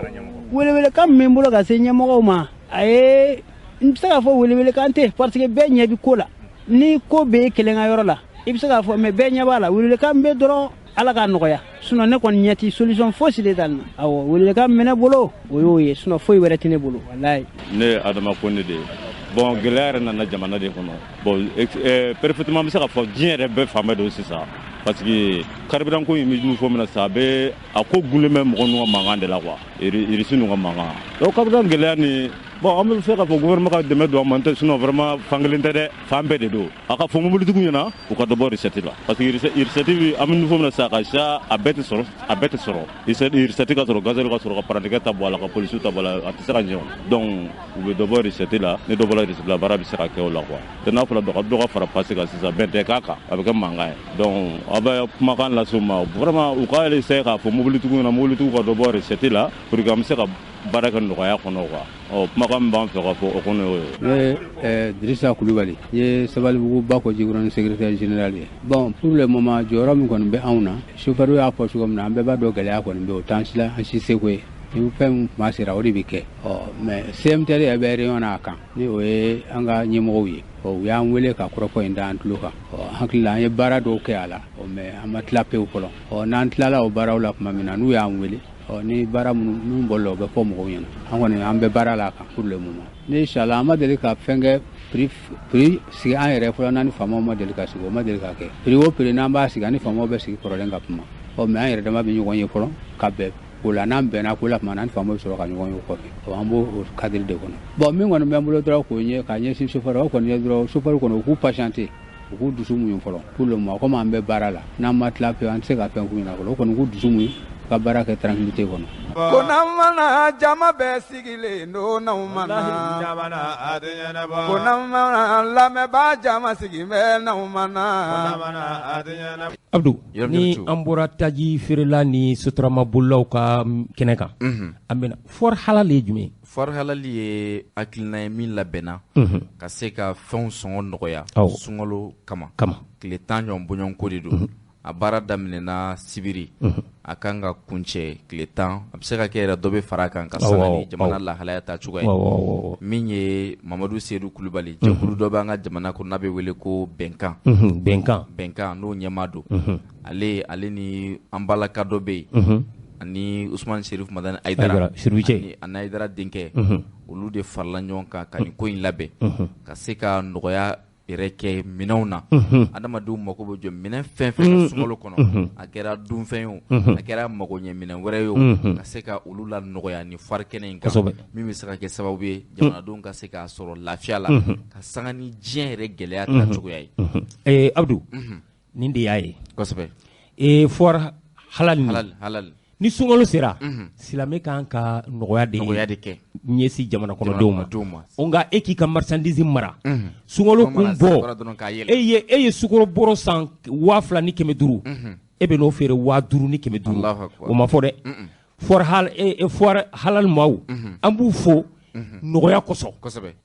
welewelekan min bɛ n bolo ka se ɲɛmɔgɔw ma, a ye n bɛ se k'a fɔ welewelekan tɛ, parce que bɛɛ ɲɛ bɛ ko la. Ni ko bɛ e kelen ka yɔrɔ la, i bɛ se k'a fɔ, mais bɛɛ ɲɛ b'a la. Welewelekan bɛ dɔrɔn, Ala k'a nɔgɔya. Sinon ne kɔni ɲɛ ti solution fosi de t'a la. Awɔ, welewelekan min bɛ ne bolo, o y'o ye, sinon foyi wɛrɛ tɛ ne bolo, walayi. Ne ye Adama Kone de ye. Bon, gɛlɛya yɛrɛ nana jamana de kɔnɔ. Bon, parfaitement, n bɛ se k'a fɔ diɲɛ yɛrɛ bɛɛ fan bɛɛ don sisan, parce que carburant ko in bɛ min fɔ min na sisan, a bɛ a ko gunnen bɛ mɔgɔ ninnu ka mankan de la quoi, irisi ninnu ka mankan. Donc carburant gɛlɛya nin, bon, an bɛ fɛ k'a fɔ gouvernement ka dɛmɛ don an ma, sinon vraiment fan kelen tɛ dɛ, fan bɛɛ de don. A ka fɔ mobilitigiw ɲɛna u ka dɔ bɔ recette la, parce que recette bɛ an bɛ niveau min na sisan, a ka ca, a bɛɛ tɛ sɔrɔ, a bɛɛ tɛ sɔrɔ. Recette ka sɔrɔ, gasoil ka sɔrɔ, ka parantikɛ ta bɔ a la, ka polisiw ta bɔ a la, a tɛ se ka ɲɛ o. Donc u bɛ dɔ bɔ recette la, ni dɔ bɔra recette la, baara bɛ se ka kɛ o la quoi. Tɛ n'a fɔra dɔ ka fara passe kan sisan, bɛn tɛ k'a kan, a bɛ kɛ mankan ye. Donc aw bɛ kumakan lase u ma, vraiment u ka essayer k'a fɔ mobilitigiw ɲɛna, mobilitigiw ka dɔ bɔ recette la pour que an bɛ se ka baara kɛ nɔgɔya kɔnɔ quoi. Ɔ, kumakan min b'an fɛ ka fɔ, o kɔni y'o ye. Ne ye Dirisa Kulubali n ye Sabalibugu Bako Jikɔrɔni secrétaire général ye. Bon, pour le moment, jɔyɔrɔ min kɔni bɛ anw na, chauffeur y'a fɔ cogo min na, an bɛɛ b'a dɔn gɛlɛya kɔni bɛ, o t'an si la, an si seko ye. Ni fɛn min kuma sera, o de bɛ kɛ. Ɔ, mais CMTR yɛrɛ bɛ réunion na a kan, ni o ye an ka ɲɛmɔgɔw ye. Ɔ, u y'an wele ka kɔrɔfɔ in da an tulo kan. Ɔ, hakili la an ye baara dɔw kɛ a la, ɔ, mais an ma tila pewu fɔlɔ. Ɔ, n'an tilala o baaraw la tuma min na, n'u y'an wele, Ɔ ni baara minnu bɔra o bɛ fɔ mɔgɔw ɲɛna. An kɔni an bɛ baara la kan pour le moment. Ni inchallah an ma deli ka fɛn kɛ prix sigi an yɛrɛ fɔlɔ, n'an ni faamaw ma deli ka sigi, o ma deli ka kɛ. Prix o prix n'an b'a sigi, an ni faamaw bɛ sigi kɔrɔlen ka kuma. Ɔ mais an yɛrɛ dama bɛ ɲɔgɔn ye fɔlɔ ka bɛn o la, n'an bɛnna ko la tuma n'an faamaw bɛ sɔrɔ ka ɲɔgɔn ye o kɔfɛ. Ɔ an b'o cadre de kɔnɔ. Bon min kɔni bɛ n bolo dɔrɔn k'o ɲɛ k'a ɲɛsin chauffeur, o kɔni ye dɔrɔn chauffeur kɔni u k'u patienter, u k'u dusu muɲu fɔlɔ pour le moment, komi an bɛ baara la, n'an ma tila pewu an tɛ se ka fɛn f'u ɲɛna fɔlɔ. O kɔni k'u dusu muɲu ka baara kɛ tranquillité kɔnɔ. Ko n'aw mana jama bɛɛ sigilen don, n'aw mana ko n'aw mana lamɛnbaa jama sigilen bɛ, n'aw mana. Abdou, ni an bɔra taji feerela ni sotarama bolilaw ka kɛnɛ kan, an bɛna foire halal ye jumɛn ye? Foire halal ye hakilina ye min labɛnna ka se ka fɛnw sɔngɔ nɔgɔya sunkalo kama. Tile 10 ɲɔgɔn bɔɲɔgɔnko de don. A baara daminɛna sibiri, a kan ka kuncɛ tile 10, a bɛ se ka kɛ yɛrɛ dɔ bɛ fara a kan ka sanga ni jamana lahalaya ta cogoya ye. Min ye Mamadu Seyidu Kulubali, jɛkulu dɔ bɛ an ka jamana kɔnɔ n'a bɛ wele ko Bɛnkan. Bɛnkan n'o ɲɛmaa don. Ale ni an balaka dɔ bɛ yen, ani Usumani Serif Madani Hayidara, ani Hayidara denkɛ, olu de farala ɲɔgɔn kan ka nin ko in labɛn ka se ka nɔgɔya yɛrɛ kɛ minɛnw na. Adamadenw mako bɛ jɔ minɛn fɛn fɛn na sunkalo kɔnɔ, a kɛra dunfɛn ye o, a kɛra magoɲɛ minɛn wɛrɛ ye o, ka se ka olu la nɔgɔya ni foire kɛnɛ in kan, min bɛ se ka kɛ sababu ye jamanadenw ka se k'a sɔrɔ lafiya la ka sanga ni diɲɛ yɛrɛ gɛlɛya ta cogoya ye. Abdou, nin de y'a ye. Kosɛbɛ. Foire halal ni sunkalo sera, silamɛ kan ka nɔgɔya de kɛ ɲɛsin jamana kɔnɔdenw ma. O nka e k'i ka marchandise mara sunkalo kun bɔ, e ye sukaro bɔrɔ san 2500, e bɛ n'o feere 5500. O ma fɔ dɛ. Foire halal maaw, an b'u fo nɔgɔya kosɔn.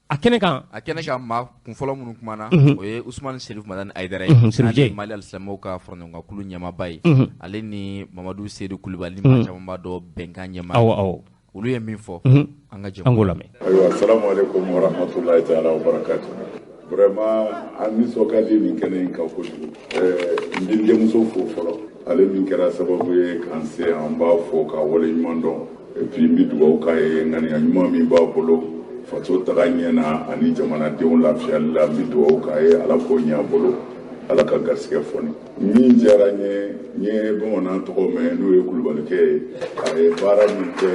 A kɛnɛ kan, maa kunfɔlɔ minnu kumana, o ye Usumani Serif Madani Hayidara ye, ale ye Mali alisilamɛw ka faraɲɔgɔnkankulu ɲɛmaaba ye, ale ni Mamadu Seyidu Kulubali, maa caman b'a dɔn Bɛnkan ɲɛmaa. Awɔ, olu ye min fɔ, an ka jɛ an k'o lamɛn. Ayiwa, salamu aleykum wa rahmatulahi taala wa barakatu. Vraiment an nisɔn ka di nin kɛnɛ in kan kojugu. N bɛ n denmuso fo fɔlɔ, ale min kɛra sababu ye k'an se, an b'a fo k'a waleɲuman dɔn. Et puis n bɛ dugawu k'a ye, ŋaniya ɲuman min b'a bolo faso taga ɲɛ na ani jamanadenw lafiyali la, n bɛ dugawu k'a ye, Ala k'o ɲɛ a bolo, Ala ka garisɛgɛ fɔni. Min diyara n ye, n ye bamanan tɔgɔ mɛn n'o ye Kulubalikɛ ye, a ye baara min kɛ,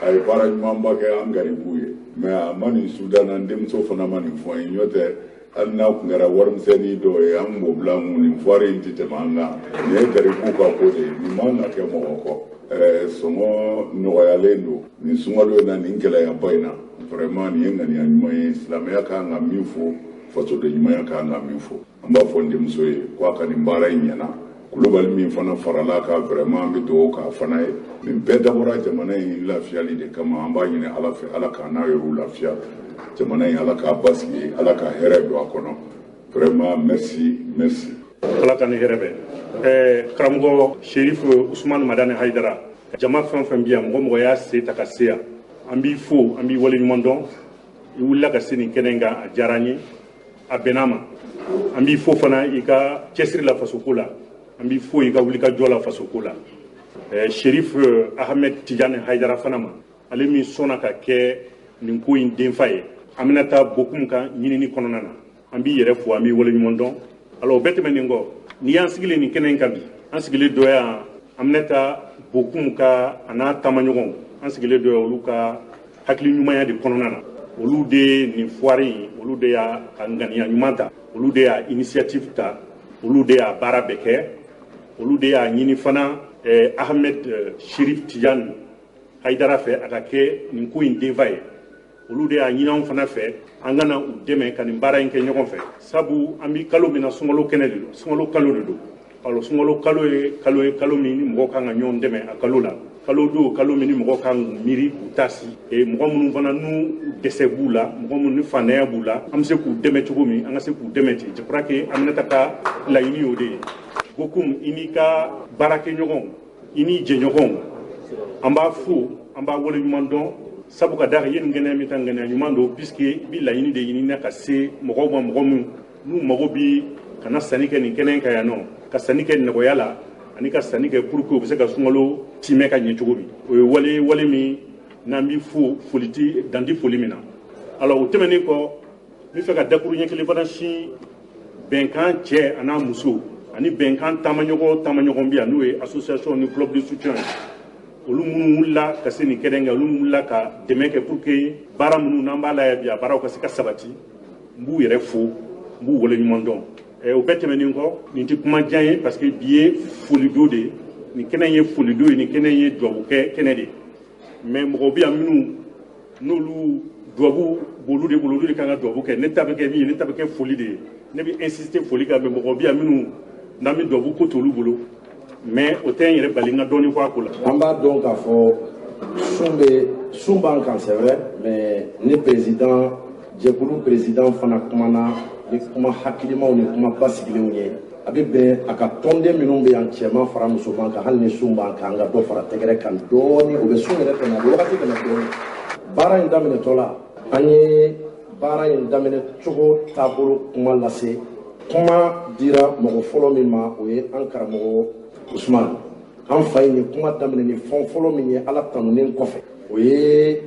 a ye baara ɲumanba kɛ an garibuw ye. Mais a ma nin sudan na, n denmuso fana ma nin fɔ n ye, n'o tɛ hali n'a tun kɛra warimisɛnnin dɔw ye, an b'o bila an kun, nin foire in tɛ tɛmɛ an kan. Nin ye garibuw ka ko de ye, nin man ka kɛ mɔgɔ kɔ. Sɔngɔ nɔgɔyalen don nin sunkalo in na, nin gɛlɛyaba in na. Vraiment nin ye ŋaniya ɲuman ye, silamɛya kan ka min fo, fasoden ɲumanya kan ka min fo. An b'a fɔ n denmuso ye ko a ka nin baara in ɲɛna. Kulubali min fana farala kan, vraiment an bɛ dugawu k'a fana ye. Nin bɛɛ dabɔra jamana in lafiyali de kama. An b'a ɲini Ala fɛ, Ala k'an n'a yɛrɛw lafiya, jamana in Ala k'a basigi, Ala ka hɛrɛ don a kɔnɔ. Vraiment merci, merci. Ala ka ni hɛrɛ bɛ. Karamɔgɔ Serif Usumani Madani Hayidara, jama fɛn fɛn bɛ yan, mɔgɔ mɔgɔ y'a se ta ka se yan, an b'i fo, an b'i waleɲuman dɔn. I wulila ka se nin kɛnɛ in kan, a diyara an ye, a bɛnna ma. An b'i fo fana i ka cɛsiri la fasoko la, an b'i fo i ka wulikajɔ la fasoko la. Serif Ahmed Tijani Hayidara fana ma, ale min sɔnna ka kɛ nin ko in denfa ye, an bɛna taa Bokum kan ɲinini kɔnɔna na. An b'i yɛrɛ fo, an b'i waleɲuman dɔn. Alors o bɛɛ tɛmɛnen kɔ, n'i y'an sigilen nin kɛnɛ in kan bi, an sigilen dɔ yan, an bɛna taa Bokum ka a n'a taamaɲɔgɔnw, an sigilen dɔ yan olu ka hakili ɲumanya de kɔnɔna na. Olu de ye nin foire in, olu de y'a ŋaniya ɲuman ta, olu de y'a initiative ta, olu de y'a baara bɛɛ kɛ, olu de y'a ɲini fana Ahmed Serif Tijani Hayidara fɛ a ka kɛ nin ko in denfa ye. Olu de y'a ɲini anw fana fɛ an ka na u dɛmɛ ka nin baara in kɛ ɲɔgɔn fɛ, sabu an bɛ kalo min na, sunkalo kɛnɛ de don, sunkalo kalo de don. Alors sunkalo kalo ye kalo min ni mɔgɔ kan ka ɲɔgɔn dɛmɛ a kalo la. Kalo don, kalo min ni mɔgɔ kan k'u miiri k'u ta si. Mɔgɔ minnu fana n'u dɛsɛ b'u la, mɔgɔ minnu ni fantanya b'u la, an bɛ se k'u dɛmɛ cogo min, an ka se k'u dɛmɛ ten. Je crois que Aminata ka laɲini y'o de ye. Bokum, i n'i ka baarakɛɲɔgɔnw, i n'i jɛɲɔgɔnw, an b'a fo, an b'a waleɲuman dɔn. Sabu ka d'a kan, i ye nin kɛnɛ min ta, ŋaniya ɲuman don, puisque i bɛ laɲini de ɲini na ka se mɔgɔw ma, mɔgɔ minnu n'u mago bi ka na sanni kɛ nin kɛnɛ in kan yan nɔ, ka sanni kɛ nɔgɔya la, ani ka sanni kɛ pour que u bɛ se ka sunkalo timɛ ka ɲɛ cogo min. O ye wale min n'an bɛ fo foli ti dan ti foli min na. Alors o tɛmɛnen kɔ, n bɛ fɛ ka dakuru ɲɛ kelen fana sin bɛnkan cɛ a n'a muso ani bɛnkan taamaɲɔgɔn bɛ yan, n'o ye association ni club de soutien ye. Olu minnu wulila ka se nin kɛnɛ kan, olu wulila ka dɛmɛ kɛ pour que baara minnu n'an b'a la yan bi, a baaraw ka se ka sabati. N b'u yɛrɛ fo, n b'u waleɲuman dɔn. O bɛɛ tɛmɛnen kɔ, nin tɛ kuma jan ye parce que bi ye folidon de ye, nin kɛnɛ in ye folidon ye, nin kɛnɛ in ye duwawu kɛ kɛnɛ de ye. Mais mɔgɔw bɛ yan minnu n'olu duwawu b'olu de bolo, olu de kan ka duwawu kɛ. Ne ta bɛ kɛ min ye, ne ta bɛ kɛ foli de ye. Ne bɛ insister foli kan, mais mɔgɔw bɛ yan minnu n'an bɛ duwawu ko t'olu bolo, mais o tɛ n yɛrɛ bali n ka dɔɔnin fɔ a ko la. An b'a dɔn k'a fɔ sun b'an kan, c'est vrai, mais ni président jɛkulu président fana kumana ni kuma hakilimaw ni kuma basigilenw ye, a bɛ bɛn a ka tɔnden minnu bɛ yan, cɛman fara musoman kan, hali ni sun b'an kan, an ka dɔ fara tɛgɛrɛ kan dɔɔnin. O bɛ sun yɛrɛ tɛmɛ, a bɛ wagati tɛmɛ dɔɔnin. Baara in daminɛtɔ la, an ye baara in daminɛ cogo taabolo kuma lase. Kuma dira mɔgɔ fɔlɔ min ma, o ye an karamɔgɔ Usman. An fa in ye kuma daminɛ ni fɛn fɔlɔ min ye Ala tanunen kɔfɛ, o ye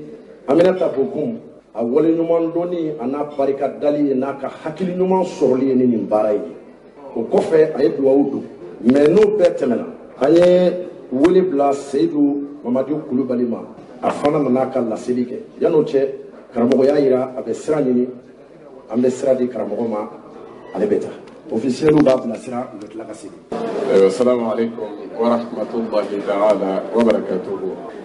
Aminata Bokum a waleɲuman dɔnni a n'a barika dali ye n'a ka hakili ɲuman sɔrɔli ye ni nin baara in ye. O kɔfɛ a ye duwawu don. Mais n'o bɛɛ tɛmɛna, an ye wele bila Seyidu Mamadu Kulubali ma, a fana nana ka laseli kɛ. Yan'o cɛ, karamɔgɔ y'a yira a bɛ sira ɲini, an bɛ sira di karamɔgɔ ma, ale bɛ taa. Ofisiyɛliw b'a bilasira, u bɛ tila ka segin. السلام عليكم ورحمة الله تعالى وبركاته.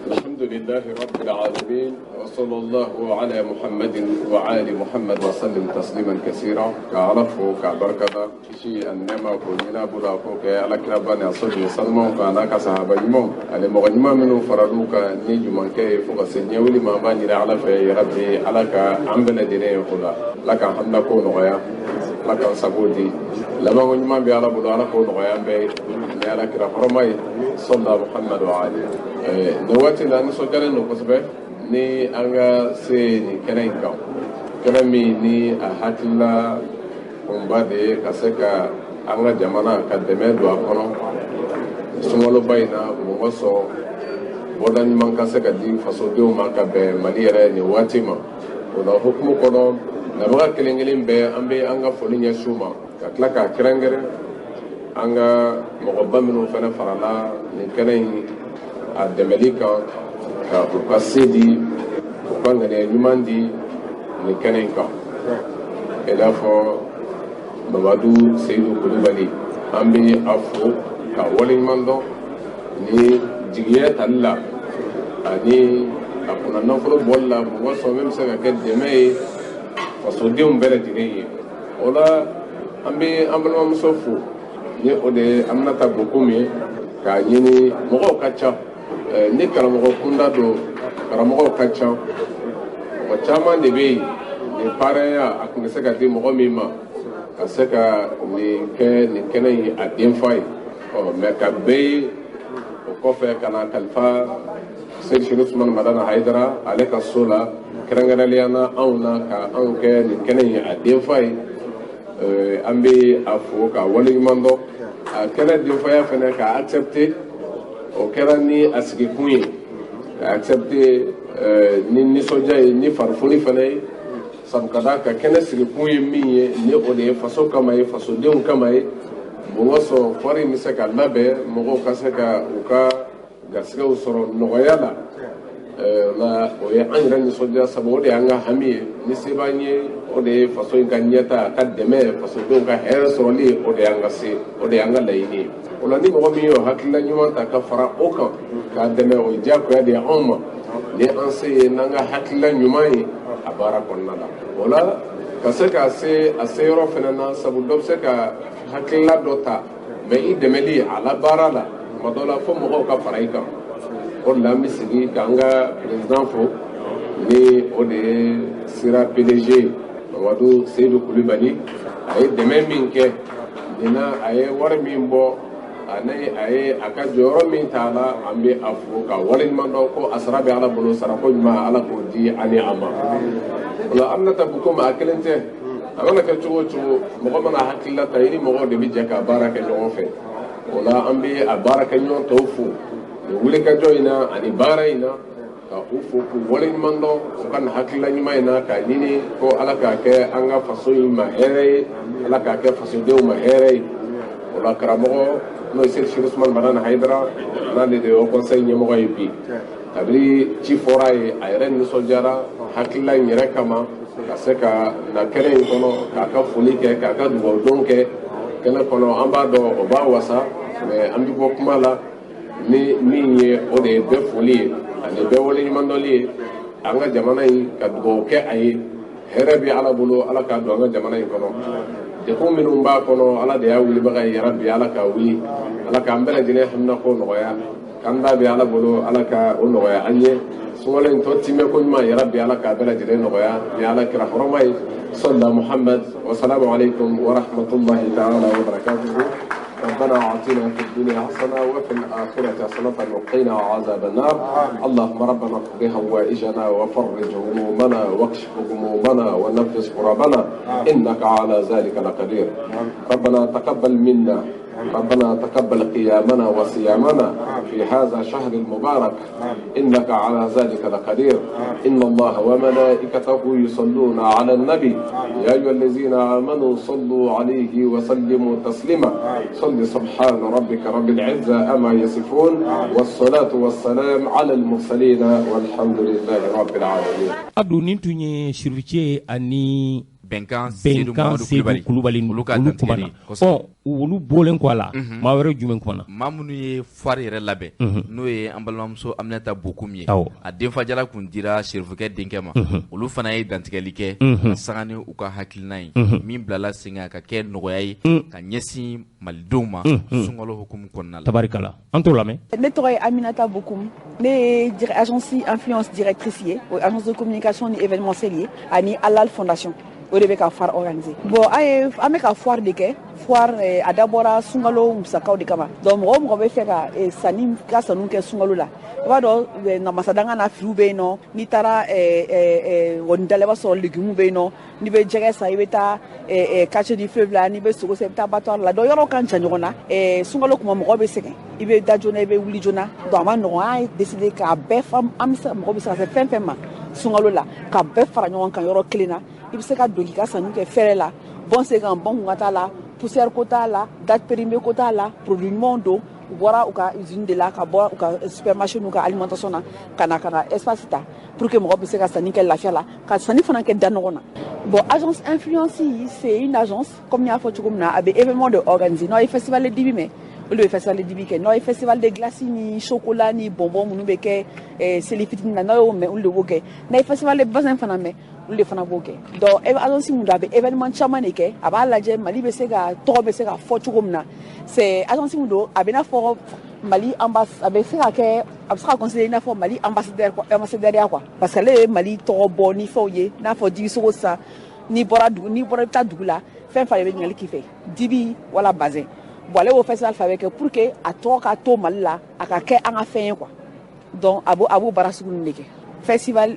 الحمد لله رب العالمين وصلى الله على محمد وآل محمد وسلم تسليما كثيرا. كعرفه كبركة شيء النعمة كلنا بلا فوق على كربان يصلي وسلم كأنا كصحابة يوم على مغنما منه فرلوك نيجو من كي فوق سنيا ولي ما باني على في ربي على كعم بلدنا يقول لك حنا كون غيا لك سبودي لما غنما بيعلى بلا على كون غيا بي على كرا فرماي صلى محمد وعلي نواتي لأن سجل نقصبه ni an ka se nin kɛnɛ in kan, kɛnɛ min ni a hakilila kunba de ye ka se ka an ka jamana ka dɛmɛ don a kɔnɔ sunkaloba in na, mɔgɔ sɔn bɔda ɲuman ka se ka di fasodenw ma ka bɛn Mali yɛrɛ nin waati ma. O la hukumu kɔnɔ, nabaga kelen kelen bɛɛ an bɛ an ka foli ɲɛsin u ma, ka tila k'a kɛrɛnkɛrɛn an ka mɔgɔba minnu fana farala nin kɛnɛ in a dɛmɛli kan, ka u ka se di, u ka ŋaniya ɲuman di nin kɛnɛ in kan. I n'a fɔ Mamadu Seyidu Kulubali, an bɛ a fo ka waleɲuman dɔn ni jigiya tali la ani a kunna nafolo bɔli la, mɔgɔ sɔn min bɛ se ka kɛ dɛmɛ ye fasodenw bɛɛ lajɛlen ye. O la an bɛ an balimamuso fo ni o de ye Aminata Bokum ye, k'a ɲini mɔgɔw ka ca. Ni karamɔgɔ kunda don, karamɔgɔw ka ca, mɔgɔ caman de bɛ yen nin parenya a tun bɛ se ka di mɔgɔ min ma ka se ka nin kɛ nin kɛnɛ in a denfa ye. Ɔ mɛ ka bɛɛ ye o kɔfɛ ka na kalifa Seyidu Cherif Usumani Madani Hayidara ale ka so la, kɛrɛnkɛrɛnnenya na anw na ka anw kɛ nin kɛnɛ in a denfa ye. An bɛ a fo ka waleɲuman dɔn a kɛnɛ denfaya fana ka accepter. O kɛra ni a sigikun ye ka accepter ni nisɔndiya ye ni farifoni fana ye, sabu ka d'a kan kɛnɛ sigikun ye min ye ni o de ye faso kama ye, fasodenw kama ye. Mɔgɔ sɔn fɔri in bɛ se ka labɛn, mɔgɔw ka se ka u ka garisigɛw sɔrɔ nɔgɔya la. La o ye an yɛrɛ nisɔndiya, sabu o de y'an ka hami ye. Ni se b'an ye, o de ye faso in ka ɲɛta, a ka dɛmɛ, fasodenw ka hɛrɛ sɔrɔli, o de y'an ka se, o de y'an ka laɲini ye. O la ni mɔgɔ min y'o hakilila ɲuman ta ka fara o kan k'a dɛmɛ, o ye diyagoya de ye anw ma ni an se ye n'an ka hakilila ɲuman ye a baara kɔnɔna la. O la ka se ka se a se yɔrɔ fana na, sabu dɔ bɛ se ka hakilila dɔ ta, mɛ i dɛmɛli a la baara la tuma dɔ la fo mɔgɔw ka fara i kan. O de la an bɛ segin k'an ka président fo ni o de ye sira PDG Mamadu Seyidu Kulubali. A ye dɛmɛ min kɛ nin na, a ye wari min bɔ ani a ye a ka jɔyɔrɔ min ta a la, an bɛ a fo ka waleɲuman dɔn ko a sara bɛ Ala bolo, sarako ɲuman Ala k'o di ani a ma. O la Aminata Bokum a kelen tɛ, a mana kɛ cogo o cogo, mɔgɔ mana hakilila ta, i ni mɔgɔw de bɛ jɛ ka baara kɛ ɲɔgɔn fɛ. O la an bɛ a baarakɛɲɔgɔn tɔw fo nin wulikajɔ in na ani baara in na, ka u fo k'u waleɲuman dɔn u ka nin hakilila ɲuman in na, k'a ɲini ko Ala k'a kɛ an ka faso in ma hɛrɛ ye, Ala k'a kɛ fasodenw ma hɛrɛ ye. O la karamɔgɔ n'o ye Seyidi Usumani Madani Hayidara, n'ale de ye Haut Conseil ɲɛmɔgɔ ye bi, kabini ci fɔra a ye, a yɛrɛ nisɔndiyara hakilila in yɛrɛ kama ka se ka na kɛnɛ in kɔnɔ k'a ka foli kɛ, k'a ka dugawudon kɛ kɛnɛ kɔnɔ. An b'a dɔn o b'a wasa, mais an bɛ bɔ kuma la ni min ye, o de ye bɛɛ foli ye ani bɛɛ waleɲumandɔnli ye. An ka jamana in ka dugawu kɛ a ye, hɛrɛ bɛ Ala bolo, Ala k'a don an ka jamana in kɔnɔ. Degun minnu b'a kɔnɔ, Ala de y'a wulibaga ye, yarabi Ala k'a wuli, Ala k'an bɛɛ lajɛlen haminako nɔgɔya, k'an da bɛ Ala bolo, Ala ka o nɔgɔya an ye. Sunkalo in tɔ timɛ ko ɲuman, yarabi Ala k'a bɛɛ lajɛlen nɔgɔya ni Ala kira hɔrɔma ye, sɔlila Muhammad. Wasalamu aleykum wa rahmatulahi ta'ala wa barakatuhu. ربنا اعطنا في الدنيا حسنه وفي الاخره حسنه وقنا عذاب النار. اللهم ربنا اقض هوائجنا وفرج همومنا واكشف غمومنا ونفس كربنا انك على ذلك لقدير. ربنا تقبل منا، ربنا تقبل قيامنا وصيامنا في هذا الشهر المبارك إنك على ذلك لقدير. إن الله وملائكته يصلون على النبي يا أيها الذين آمنوا صلوا عليه وسلموا تسليما. صل سبحان ربك رب العزة أما يصفون والصلاة والسلام على المرسلين والحمد لله رب العالمين. Abdou nin tun ye Sirifice ani Bɛnkan Seydou Kulubali olu ka olu kumana. Ɔ, olu bɔlen kɔ a la, maa wɛrɛ jumɛn kumana? Maa minnu ye foire yɛrɛ labɛn, n'o ye an balimamuso Aminata Bokum ye, a denfajala kun dira Serifukɛ denkɛ ma, olu fana ye dantigɛli kɛ ka sanga ni u ka hakilina ye min bilala sen kan ka kɛ nɔgɔya ye ka ɲɛsin malidenw ma sunkalo hukumu kɔnɔna la. Tabarikala, an t'o lamɛn. Ne tɔgɔ ye Aminata Bokum, ne ye agence influence directrice ye, o agence de communication ni événementiel ye, ani Alal Fondation, o de bɛ ka foire organiser. Bon, an bɛ ka foire de kɛ. Foire a dabɔra sunkalo musakaw de kama. Donc mɔgɔ o mɔgɔ bɛ fɛ ka sanni ka sanu kɛ sunkalo la, i b'a dɔn namasadanga na filiw bɛ yen nɔ, n'i taara wɔnidala i b'a sɔrɔ légumes bɛ yen nɔ, n'i bɛ jɛgɛ san i bɛ taa quartier du fleuve la, n'i bɛ sogo san i bɛ taa abattoir la. Donc yɔrɔ kan jan ɲɔgɔn na, sunkalo kuma mɔgɔ bɛ sɛgɛn, i bɛ da joona i bɛ wuli joona, donc a ma nɔgɔn. An ye décidé k'a bɛɛ fa, an bɛ se mɔgɔ bɛ se ka se fɛn fɛn ma sunkalo la, ka bɛɛ fara ɲɔgɔn kan yɔrɔ kelen na. I bɛ se ka don k'i ka sanni kɛ fɛrɛ la, bon sen kan bon kun ka t'a la, poussière ko t'a la, date périmée ko t'a la, produit ɲumanw don. U bɔra u ka usine de la, ka bɔ u ka supermarché n'u ka alimentation na, ka na espace ta pour que mɔgɔ bɛ se ka sanni kɛ lafiya la, ka sanni fana kɛ da ɲɔgɔn na. Bon, agence influence, c'est une agence, comme n y'a fɔ cogo min na, a bɛ événement de organiser. N'aw ye festival de dibi mɛn, olu de bɛ festival de dibi kɛ. N'aw ye festival de glace ni chocolat ni bonbon minnu bɛ kɛ seli fitinin na, n'aw y'o mɛn, olu de b'o kɛ. N'a ye festival de bazin fana mɛn, olu de fana b'o kɛ. Donc agence mun don, a bɛ événement caman de kɛ, a b'a lajɛ Mali bɛ se ka tɔgɔ bɛ se ka fɔ cogo min na. C'est agence mun don, a bɛ n'a fɔ Mali a bɛ se ka kɛ, a bɛ se ka considérer i n'a fɔ Mali ambassadeur quoi, ambassadeur quoi, parce que ale ye Mali tɔgɔ bɔ ni fɛnw ye. N'a fɔ dibisogo sisan, n'i bɔra dugu, n'i bɔra i bɛ taa dugu la, fɛn fɛn de bɛ ɲininkali k'i fɛ, dibi wala bazin. Bon, ale b'o festival fɛn bɛɛ kɛ pour que a tɔgɔ ka to Mali la, a ka kɛ an ka fɛn ye quoi. Donc a b'o baara sugu ninnu de kɛ. Festival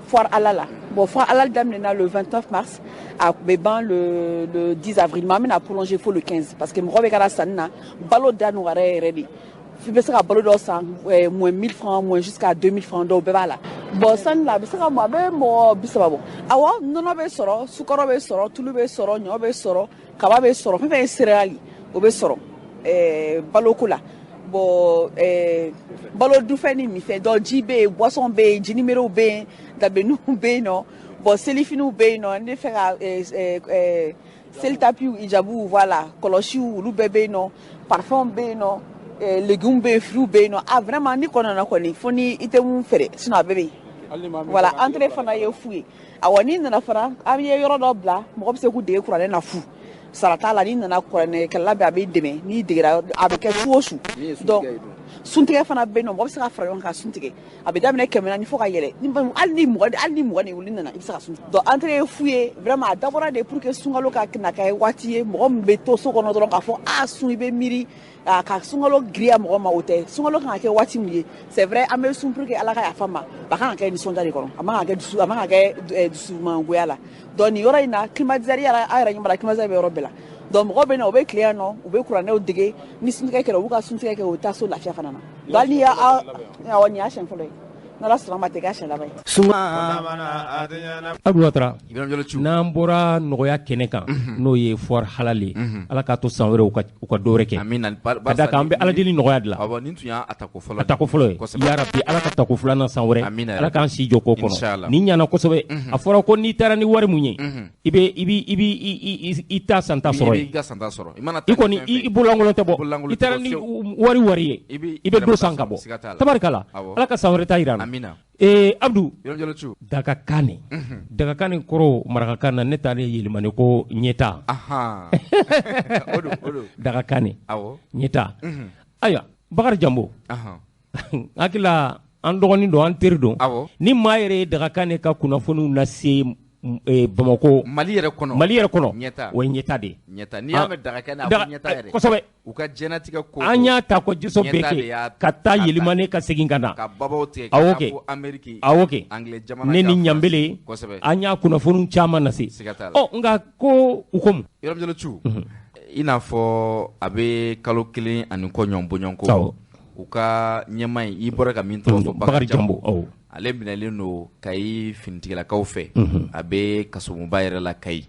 foire Halal la. Bon, foire Halal daminɛna le 29 mars, a bɛ ban le 10 avril, mais an bɛna prolonger fo le 15, parce que mɔgɔ bɛ ka na sanni na, balo da nɔgɔyara yɛrɛ de. I bɛ se ka balo dɔ san moins 1000 francs, moins jusqu'à 2000 francs, dɔw bɛɛ b'a la. Bon, sanni la a bɛ se ka a bɛ mɔgɔ 30 bɔ. Awɔ, nɔnɔ bɛ sɔrɔ, sukaro bɛ sɔrɔ, tulu bɛ sɔrɔ, ɲɔ bɛ sɔrɔ, kaba bɛ sɔrɔ, fɛn fɛn ye céréales o bɛ sɔrɔ baloko la. Bon, balo dunfɛn ni minfɛn, donc ji bɛ yen, boisson bɛ yen, ji numéro bɛ yen, dabeninw bɛ yen nɔ, bon selifiniw bɛ yen nɔ, ne fɛ ka seli tapiw, hijabuw, voilà, kɔlɔsiw, olu bɛɛ bɛ yen nɔ, parfum bɛ yen nɔ, légumes bɛ yen, fruits bɛ yen nɔ. Ah vraiment, ni kɔni nana kɔni, fo ni i tɛ mun feere, sinon a bɛɛ bɛ yen. Voilà, entrée fana ye fu ye. Awɔ, n'i nana fana, an ye yɔrɔ dɔ bila, mɔgɔ bɛ se k'u dege kuranɛ na fu. Sara t'a la, n'i nana kuranɛkɛla bɛ, a b'i dɛmɛ, n'i degera a bɛ kɛ su o su. Donc suntigɛ fana bɛ yen nɔ, mɔgɔ bɛ se ka fara ɲɔgɔn kan sun tigɛ, a bɛ daminɛ 400 fo ka yɛlɛ, hali ni 20 de wuli nana, i bɛ se ka sun. Donc entrée ye fu ye, vraiment a dabɔra de pour que sunkalo ka na kɛ waati ye, mɔgɔ min bɛ to so kɔnɔ dɔrɔn k'a fɔ a sun, i bɛ miiri ka sunkalo giriya mɔgɔ ma, o tɛ. Sunkalo kan ka kɛ waati min ye, c'est vrai an bɛ sun pour que Ala ka yafa ma, a kan ka kɛ nisɔndiya de kɔnɔ, a man ka kɛ dusu, a man ka kɛ dusumangoya la. Donc nin yɔrɔ in na, climatiseur yɛrɛ, a yɛrɛ ɲɛ b'a la, climatiseur bɛ yɔrɔ bɛɛ la. Donc mɔgɔw bɛ na, u bɛ tile yan nɔ, u bɛ kuranɛw dege. Ni suntigɛ kɛra, u b'u ka suntigɛ kɛ, u bɛ taa so lafiya fana na. Donc hali n'i y'a, awɔ, nin y'a siɲɛ fɔlɔ ye, n'Ala sɔnna ma, a tɛ k'a siɲɛ laban ye. Abdou Ouattara, n'an bɔra nɔgɔya kɛnɛ kan, n'o ye foire halal ye, Ala k'a to san wɛrɛ u ka dɔ wɛrɛ kɛ, ka d'a kan an bɛ Ala deli nɔgɔya de la. Awɔ, nin tun y'a tako fɔlɔ, a tako fɔlɔ ye. Ya Rabbi, Ala ka tako filanan san wɛrɛ, Ala k'an si jɔ k'o kɔnɔ. Nin ɲɛna kosɛbɛ. A fɔra ko n'i taara ni wari mun ye, i bɛ i b'i i b'i i ta santa sɔrɔ yen. I kɔni i bololankolon tɛ bɔ. I taara ni wari ye, i bɛ dɔ san ka bɔ. Tabarikala, Ala ka san wɛrɛ ta yira an na. Abdou, Dagakane, Dagakane kɔrɔ marakakan na, ne t'ale yɛlɛmani ko ɲɛta. Dagakane ɲɛta. Ayiwa, Bakari Jambo, hakili la an dɔgɔnin don, an teri don. Ni maa yɛrɛ ye Dagakane ka kunnafoniw lase Bamakɔ, Mali yɛrɛ kɔnɔ, Mali yɛrɛ kɔnɔ, o ye ɲɛta de ye. Ɲɛta, n'i y'a mɛn Dagakane, a fɔ ɲɛta yɛrɛ. Kosɛbɛ. U ka diɲɛlatigɛ ko an y'a ta ko jiso bɛɛ kɛ ka taa Yelimane ka segin ka na, ka babaw tigɛ, ka taa fo Amérique, awɔ kɛ, Anglais jamana, ne ni Ɲanbele, an y'a kunnafoniw caman lase. Ɔ nka ko u ko mun? Yɔrɔ cu, i n'a fɔ a bɛ kalo 1 ani kɔ ɲɔgɔn bɔɲɔgɔnko, u ka ɲɛmaa in, i bɔra ka min tɔgɔ fɔ, Bakari Jambo, ale minɛlen don Kayi finitigilakaw fɛ, a bɛ kasomuba yɛrɛ la Kayi.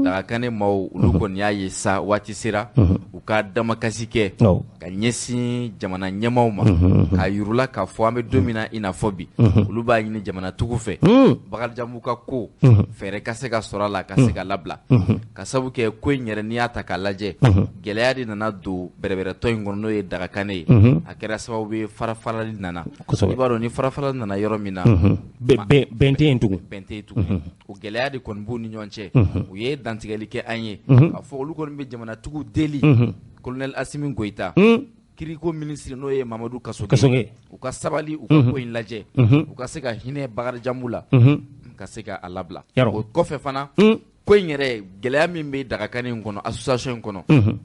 Dagakane maaw, olu kɔni y'a ye sa, waati sera u ka damakasi kɛ ka ɲɛsin jamana ɲɛmaaw ma, k'a yir'u la k'a fɔ an bɛ don min na i n'a fɔ bi, olu b'a ɲini jamanatigiw fɛ, Bakari Jambo ka ko fɛɛrɛ ka se ka sɔrɔ a la, ka se ka labila, ka sabu kɛ ko in yɛrɛ, n'i y'a ta k'a lajɛ, gɛlɛya de nana don bɛrɛbɛrɛtɔ in kɔnɔ, n'o ye Dagakane ye. A kɛra sababu ye farafarali nana. I b'a dɔn, ni farafarali nana yɔrɔ min na, bɛn tɛ yen tugun, bɛn tɛ yen tugun. O gɛlɛya de kɔni b'u ni ɲɔgɔn cɛ. U ye dantigɛli kɛ an ye k'a fɔ olu kɔni bɛ jamanatigiw deli, colonel Assimi Goïta, kiriko minisiri, n'o ye Mamadu Kasoge, u ka sabali, u ka ko in lajɛ, u ka se ka hinɛ Bakari Jambo la, ka se ka a labila. O kɔfɛ fana, ko in yɛrɛ gɛlɛya min bɛ Dagakane in kɔnɔ, association in kɔnɔ,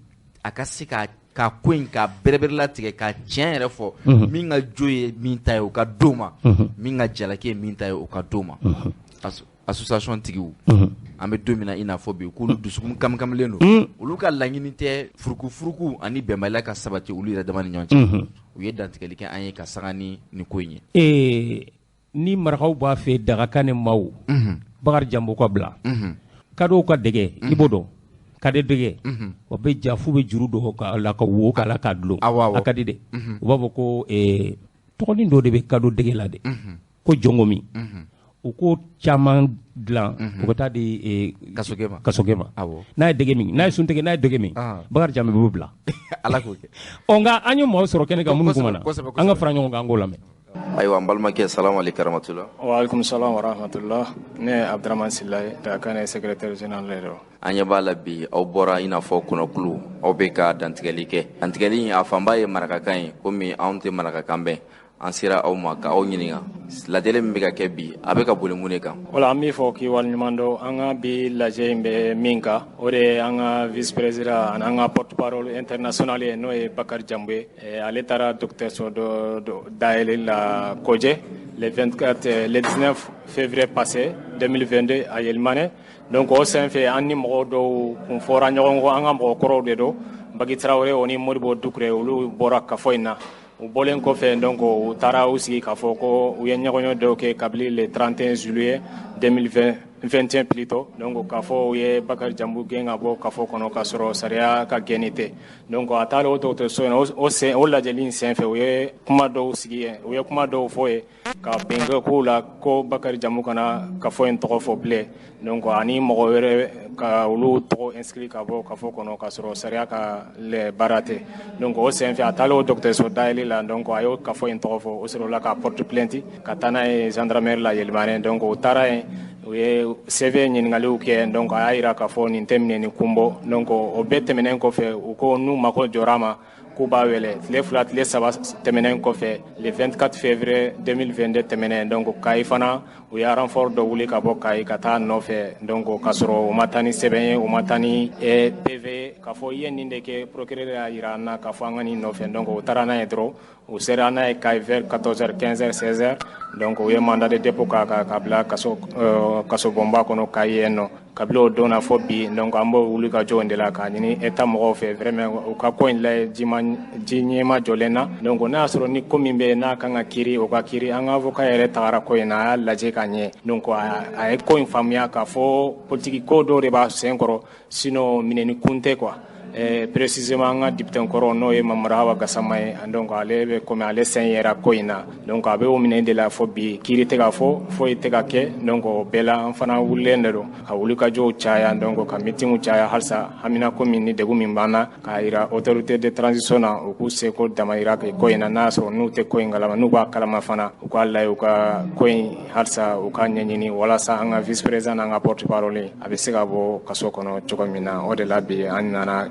a ka se ka ko in ka bɛrɛbɛrɛ latigɛ, ka tiɲɛ yɛrɛ fɔ, min ka jo ye min ta ye, o ka d'o ma, min ka jalaki ye min ta ye, o ka d'o ma. Association tigiw, an bɛ don min na i n'a fɔ bi, k'olu dusukun kamikamilen don, olu ka laɲini tɛ furukufuruku ani bɛnbaliya ka sabati olu yɛrɛ dama ni ɲɔgɔn cɛ. U ye dantigɛli kɛ an ye ka sanga ni nin ko in ye. Ni marakaw b'a fɛ Dagakane maaw, Bakari Jambo ka bila, kadɔw ka dɛgɛ, i b'o dɔn, kade dɛgɛ, o bɛ ja f'u bɛ juru don a la ka wo k'a la k'a dulon, a ka di dɛ. U b'a fɔ ko tɔgɔnin dɔ de bɛ kado dɛgɛ la dɛ, ko jɔngomi. U ko caman dilan, u ka taa di Kasoge ma. N'a ye dɛgɛ min, n'a ye suntigɛ, n'a ye dɛgɛ min, Bakari Jambo b'o bila. Ala k'o kɛ. Ɔ nka an ye maaw sɔrɔ kɛnɛ kan minnu kumana, an ka fara ɲɔgɔn kan, an k'o lamɛn. Ayiwa, n balimakɛ, salamu aleykum rahmatula. Wa aleykum salam wa rahmatula. Ne ye Abdramane Sila ye, Dagakane secrétaire général de don. An ɲɛ b'a la bi, aw bɔra i n'a fɔ kɔnɔkulu, aw bɛ ka dantigɛli kɛ. Dantigɛli a fanba ye marakakan ye, komi anw tɛ marakakan bɛn, an sera aw ma ka aw ɲininka lajɛli min bɛ ka kɛ bi, a bɛ ka boli mun de kan? Wala, an b'i fɔ k'i waleɲuman dɔn. An ka bi lajɛ in bɛ min kan, o de ye an ka vice président ani an ka porte parole international ye, n'o ye Bakari Jambo ye. Ale taara dɔgɔtɔrɔso dɔ dayɛlɛli la Kɔjɛ le 24, le 19 février passé 2022 a Yelimane. Donc o senfɛ, an ni mɔgɔw dɔw kun fɔra ɲɔgɔn kɔ, an ka mɔgɔkɔrɔw de don, Baki Tarawele, o ni Modibo Dukure, olu bɔra kafo in na. U bɔlen kɔfɛ, donc u taara u sigi k'a fɔ ko u ye ɲɔgɔnye dɔw kɛ kabini le 31 juillet 2021 plutôt. Donc k'a fɔ u ye Bakari Jambo gɛn ka bɔ kafo kɔnɔ k'a sɔrɔ sariya ka gɛnni tɛ. Donc a taara o dɔgɔtɔrɔso in na, o sen o lajɛli in senfɛ, u ye kuma dɔw sigi yen, u ye kuma dɔw fɔ yen ka bɛn kɛ kow la ko Bakari Jambo kana kafo in tɔgɔ fɔ bilen, donc ani mɔgɔ wɛrɛ ka olu tɔgɔ inscrit ka bɔ kafo kɔnɔ k'a sɔrɔ sariya ka baara tɛ. Donc o senfɛ, a taalen o dɔgɔtɔrɔso dayɛlɛ la, donc a y'o kafo in tɔgɔ fɔ, o sɔrɔla ka porte plainte ka taa n'a ye gendarmerie la Yelimane. Donc o taara yen, u ye CV ɲininkaliw kɛ, donc a y'a yira k'a fɔ nin tɛ minɛ ni kun bɔ. Donc o bɛɛ tɛmɛnen kɔfɛ, u ko n'u mako jɔra a ma, k'u b'a wele. Tile 2, tile 3 tɛmɛnen kɔfɛ, le 24 février 2022 tɛmɛnen, donc Kayi fana, u ye renfort dɔ wuli ka bɔ Kayi ka taa nɔfɛ. Donc k'a sɔrɔ u ma taa ni sɛbɛn ye, u ma taa ni PV ye k'a fɔ i ye nin de kɛ, procureur y'a yira an na k'a fɔ an ka nin nɔfɛ. Donc u taara n'a ye dɔrɔn, u sera n'a ye Kayi vers 14h, 15h, 16h. Donc u ye mandat de dépôt k'a kan ka bila kaso kasobonba kɔnɔ Kayi yen nɔ. Kabini o don na fɔ bi, donc an b'o wuli ka jɔ in de la k'a ɲini État mɔgɔw fɛ, vraiment u ka ko in lajɛ ji ɲɛma jɔlen na. Donc n'a y'a sɔrɔ ni ko min bɛ yen n'a kan ka kiiri, o ka kiiri. An ka avocat yɛrɛ tagara ko in na, a y'a lajɛ ka ɲɛ. Donc a ye ko in faamuya k'a fɔ politique ko dɔw de b'a sen kɔrɔ, sinon minɛni kun tɛ quoi. Précisément an ka député kɔrɔ, n'o ye Mamadu Hawa Gassama ye, donc ale bɛ komi ale sen yera ko in na, donc a bɛ o minɛ de la fɔ bi, kiiri tɛ ka fɔ, foyi tɛ ka kɛ. Donc o bɛɛ la, an fana wulilen de don ka wulikajɔw caya, donc ka meetingw caya halisa, hamina ko min ni degun min b'an na, k'a yira autorité de transition na, u k'u seko damayira ko in na. N'a y'a sɔrɔ n'u tɛ ko in kalama, n'u b'a kalama fana, u k'a lajɛ, u ka ko in halisa u ka ɲɛɲini walasa an ka vice président n'an ka porte parole a bɛ se ka bɔ kaso kɔnɔ cogo min na. O de la bi an nana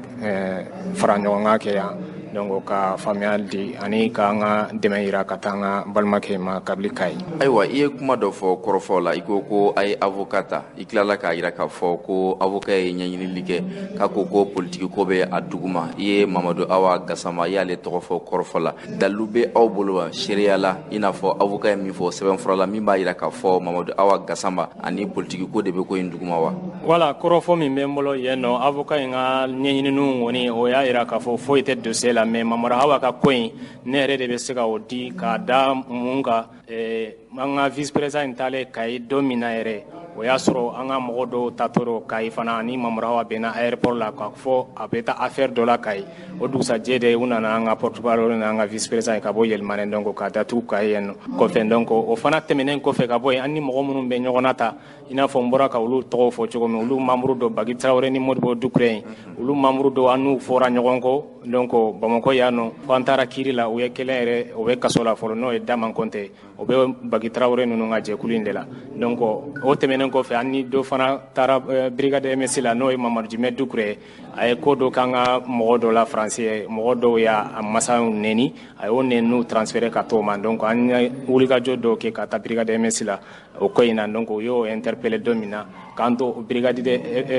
fara ɲɔgɔn kan kɛ yan, donc ka faamuya di ani k'an ka dɛmɛ yira ka taa an ka balimakɛ ma kabili Kayi. Ayiwa, i ye kuma dɔ fɔ kɔrɔfɔw la, i ko ko a ye avocat ta, i tilala k'a yira k'a fɔ ko avocat ye ɲɛɲinili kɛ k'a ko ko politiki ko bɛ a duguma. I ye Mamadu Awa Gassama, i y'ale tɔgɔ fɔ kɔrɔfɔ la. Dalilu bɛ aw bolo wa seereya la, i n'a fɔ avocat ye min fɔ sɛbɛnfura la, min b'a yira k'a fɔ Mamadu Awa Gassama ani politiki ko de bɛ ko in duguma wa? Wala, kɔrɔfɔ min bɛ n bolo yen nɔ, avocat in ka ɲɛɲininiw kɔni, o y'a yira k'a fɔ foyi tɛ dossier la. Mais Mamadu Hawa ka ko in, ne yɛrɛ de bɛ se ka o di k'a da mun kan? An ka vice président in taalen Kayi don min na yɛrɛ, o y'a sɔrɔ an ka mɔgɔ dɔw tatɔ don Kayi fana, ani Mamadu Hawa bɛnna aéroport la k'a fɔ a bɛ taa affaire dɔ la Kayi. O dugusajɛ de, u nana an ka porte parole n'an ka vice président ye ka bɔ Yɛlɛmanɛ, donc ka datugu Kayi yen nɔ kɔfɛ. Donc o fana tɛmɛnen kɔfɛ ka bɔ yen, an ni mɔgɔ minnu bɛ ɲɔgɔn na ta, i n'a fɔ n bɔra ka olu tɔgɔw fɔ cogo min, olu membre dɔ, Bagi Tarawele ni Modibo Dukure in, olu membre dɔw, an n'u fɔra ɲɔgɔn kɔ. Donc Bamakɔ yan nɔ, fo an taara kiiri la, u ye kelen yɛrɛ, o bɛ kaso la fɔlɔ, n'o ye Daman Kɔnte, o bɛ Bagi Tarawele ninnu ka jɛkulu in de la. Donc o tɛmɛnen kɔfɛ, an ni dɔ fana taara brigade MS la, n'o ye Mamadu Jimɛ Dukure. A ye ko dɔ k'an ka mɔgɔ dɔ la, Faransi ye mɔgɔ dɔw y'a masaw neni, a y'o neniw transféré ka t'o ma. Donc an ye wulikajɔ dɔw kɛ ka taa brigade MS la o ko in na. Donc o y'o interpellé don min na, k'an to brigade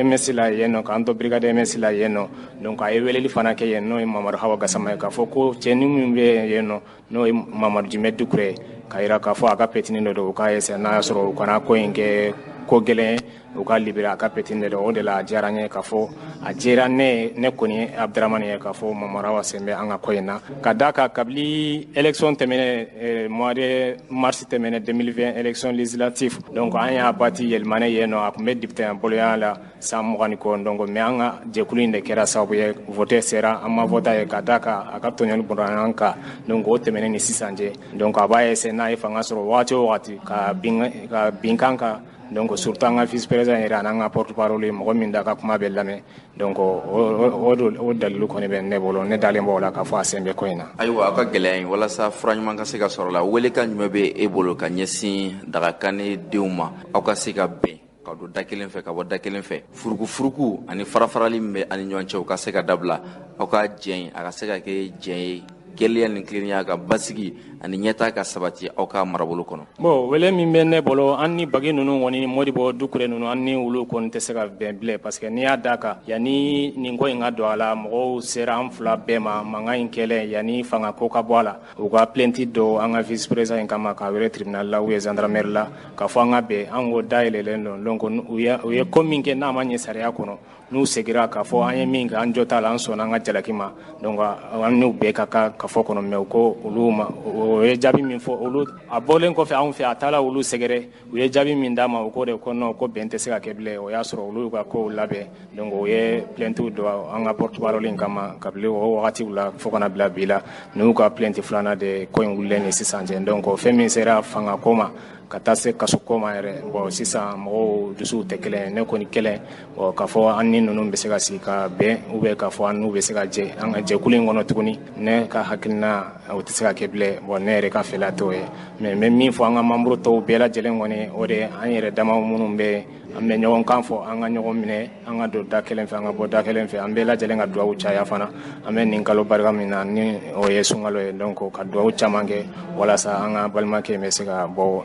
MS la yen nɔ, k'an to brigade MS la yen nɔ, donc a ye weleli fana kɛ yen, n'o ye Mamadu Hawa Gassama ye, k'a fɔ ko cɛnin min bɛ yen nɔ, n'o ye Mamadu Jimɛ Dukure, k'a yira k'a fɔ a ka petini dɔ don, u k'a essayer, n'a y'a sɔrɔ u kana ko in kɛ ko gɛlɛn, u ka libéré, a ka petini de don. O de la a diyara n ye k'a fɔ, a diyara ne, ne kɔni Abdramane ye, k'a fɔ Mamadu Hawa sen bɛ an ka ko in na, ka d'a kan kabini élection tɛmɛnen, mois de mars tɛmɛnen 2020, élection législative, donc an y'a bati Yɛlɛmanɛ yen nɔ, a tun bɛ député boloya la san 20 ni kɔ. Donc mais an ka jɛkulu in de kɛra sababu ye, vote sera, an ma vote ye, ka d'a kan a ka tɔɲɔli bɔra an kan. Donc o tɛmɛnen ni sisan cɛ, donc a b'a essayer, n'a ye fanga sɔrɔ wagati o wagati, ka bin kan kan, donc surtout an ka vice président yɛrɛ ani an ka porte parole ye mɔgɔ min da ka kuma bɛ lamɛn. Donc o dalilu kɔni bɛ ne bolo, ne dalen b'o la k'a fɔ a sen bɛ ko in na. Ayiwa, aw ka gɛlɛya in, walasa fura ɲuman ka se ka sɔrɔ la, welekan jumɛn bɛ e bolo ka ɲɛsin Dagakane denw ma, aw ka se ka bɛn ka don da kelen fɛ, ka bɔ da kelen fɛ, furukufuruku ani farafarali min bɛ ani ɲɔgɔn cɛ, u ka se ka dabila, aw ka jɛn a ka se ka kɛ jɛn ye, gɛlɛya ni tilennenya ka basigi ani ɲɛtaa ka sabati aw ka marabolo kɔnɔ? Bon, wele min bɛ ne bolo, an ni Bagi ninnu kɔni, Modibo Dukure ninnu, an ni olu kɔni tɛ se ka bɛn bilen, parce que n'i y'a da kan, yanni nin ko in ka don a la, mɔgɔw sera an fila bɛɛ ma. Mankan in kɛlen, yanni fanga ko ka bɔ a la, u ka plainte dɔ an ka vice président in kama, k'a wele tribunal la ou bien gendarmerie la, k'a fɔ an ka bɛn. An ko dayɛlɛlen don. Donc u ye ko min kɛ, n'a ma ɲɛ sariya kɔnɔ, n'u seginna k'a fɔ an ye min kɛ, an jɔ t'a la, an sɔnna an ka jalaki ma. Donc an n'u bɛɛ ka kan ka fɔ kɔnɔ. Mais u ko olu ma, o ye jaabi min fɔ olu, a bɔlen kɔfɛ anw fɛ, a taara olu sɛgɛrɛ, u ye jaabi min d'a ma, o ko de ko non, ko bɛn tɛ se ka kɛ bilen. O y'a sɔrɔ olu y'u ka kow labɛn, donc o ye plainte don an ka porte parole in kama kabini o wagatiw la fo kana bila bi la. N'u ka plainte filanan de ko in wulilen ni sisan cɛ. Donc fɛn min sera fanga ko ma, ka taa se kaso ko ma yɛrɛ, bon, sisan mɔgɔw dusuw tɛ kelen ye. Ne kɔni kelen, bon, k'a fɔ an ni ninnu bɛ se ka sigi ka bɛn, ou bien k'a fɔ an n'u bɛ se ka jɛ an ka jɛkulu in kɔnɔ tuguni, ne ka hakilina, o tɛ se ka kɛ bilen. Bon, ne yɛrɛ ka fɛla t'o ye. Mais n bɛ min fɔ an ka membre tɔw bɛɛ lajɛlen kɔni, o de ye an yɛrɛ damaw minnu bɛ an bɛ ɲɔgɔn kan fɔ, an ka ɲɔgɔn minɛ, an ka don da kelen fɛ, an ka bɔ da kelen fɛ, an bɛɛ lajɛlen ka dugawu caya fana. An bɛ nin kalo barika min na, ni o ye sunkalo ye, donc ka dugawu caman kɛ walasa an ka balimakɛ bɛ se ka bɔ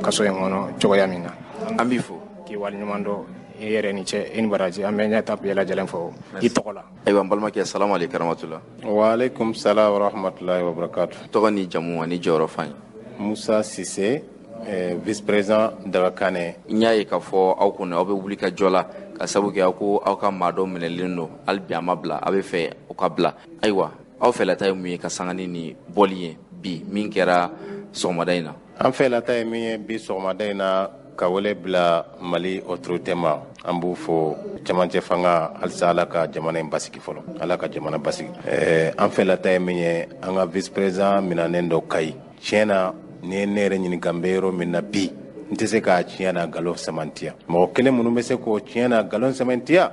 kaso in kɔnɔ cogoya min na. An b'i fo. K'i waleɲuman dɔn, i yɛrɛ ni cɛ, i ni baraji. An bɛ ɲɛta bɛɛ lajɛlen fo i tɔgɔ la. Ayiwa, n balimakɛ, salamu aleykum rahmatula. Wa aleykum salam wa rahmatulahi wa barakatu. Tɔgɔ ni jamu ani jɔyɔrɔ fan ye? Musa Sise, Vice-président Dagakane. N y'a ye k'a fɔ aw kɔni aw bɛ wuli ka jɔ la ka sababu kɛ aw ko aw ka maa dɔ minɛlen don, hali bi a ma bila, a bɛ fɛ o ka bila. Ayiwa, aw fɛlata ye mun ye ka sanga ni nin bɔli ye bi min kɛra sɔgɔmada in na? An fɛlata ye min ye bi sɔgɔmada in na, ka wele bila Mali autorité ma. An b'u fo, cɛmancɛ fanga, halisa Ala ka jamana in basigi fɔlɔ, Ala ka jamana basigi. An fɛlata ye min ye, an ka vice président minanen dɔ Kayi. Tiɲɛ na, ni ye ne yɛrɛ ɲininka n bɛ yɔrɔ min na bi, n tɛ se k'a tiɲɛ na nkalon sɛmɛntiya. Mɔgɔ kelen minnu bɛ se k'o tiɲɛ na nkalon sɛmɛntiya,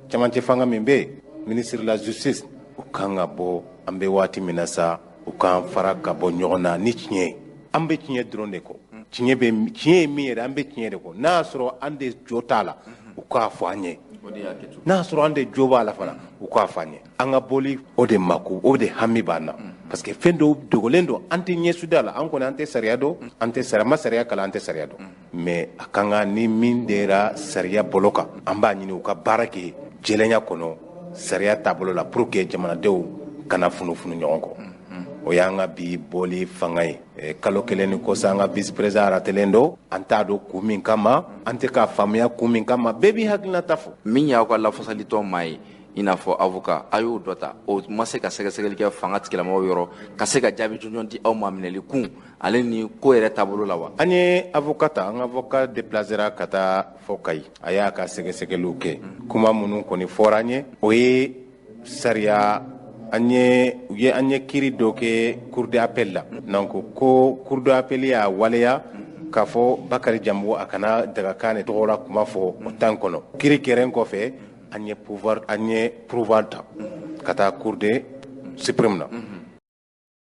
cɛmancɛ fanga min bɛ yen, ministre de la justice, u kan ka bɔ. An bɛ waati min na sa, u k'an fara ka bɔ ɲɔgɔn na ni tiɲɛ ye. An bɛ tiɲɛ dɔrɔn de kɔ. Tiɲɛ bɛ, tiɲɛ ye min yɛrɛ, an bɛ tiɲɛ de kɔ. N'a y'a sɔrɔ an de jo t'a la, u k'a fɔ an ye. N'a y'a sɔrɔ an de jo b'a la fana, u k'a fɔ an ye. An ka bɔli o de mako, o de hami b'an na, parce que fɛn dɔw dogolen don, an tɛ ɲɛ suda la. An kɔni, an tɛ sariya dɔn, an tɛ sariya ma sariya kalan, an tɛ sariya dɔn, mais a kan ka ni min dera sariya bolo kan, an b'a ɲini u ka baara kɛ jɛlenya kɔnɔ, sariya taabolo la, pour que jamanadenw kana funufunu ɲɔgɔn kɔ. O y'an ka bi bɔli fanga ye. Kalo kelen ni kɔsa, an ka vice président aratelen don. An t'a dɔn kun min kama, an tɛ k'a faamuya kun min kama. Bɛɛ b'i hakilinata fɔ. Min y'aw ka lafasalitɔn maa ye, i n'a fɔ avocat, a y'o dɔ ta, o ma se ka sɛgɛsɛgɛli kɛ fanga tigilamɔgɔw yɔrɔ ka se ka jaabi jɔnjɔn di aw ma minɛli kun ale ni ko yɛrɛ taabolo la wa? An ye avocat ta, an ka avocat déplacera ka taa fɔ Kayi. A y'a ka sɛgɛsɛgɛliw kɛ. Kuma minnu kɔni fɔra an ye, o ye sariya an ye, u ye an ye kiiri dɔ kɛ cour d'appel la. Donc ko cour d'appel y'a waleya k'a fɔ Bakari Jambo a kana Dagakane tɔgɔ la kuma fɔ o temps kɔnɔ. Kiiri kɛren kɔfɛ, an ye pouvoir ta ka taa cour de suprême na.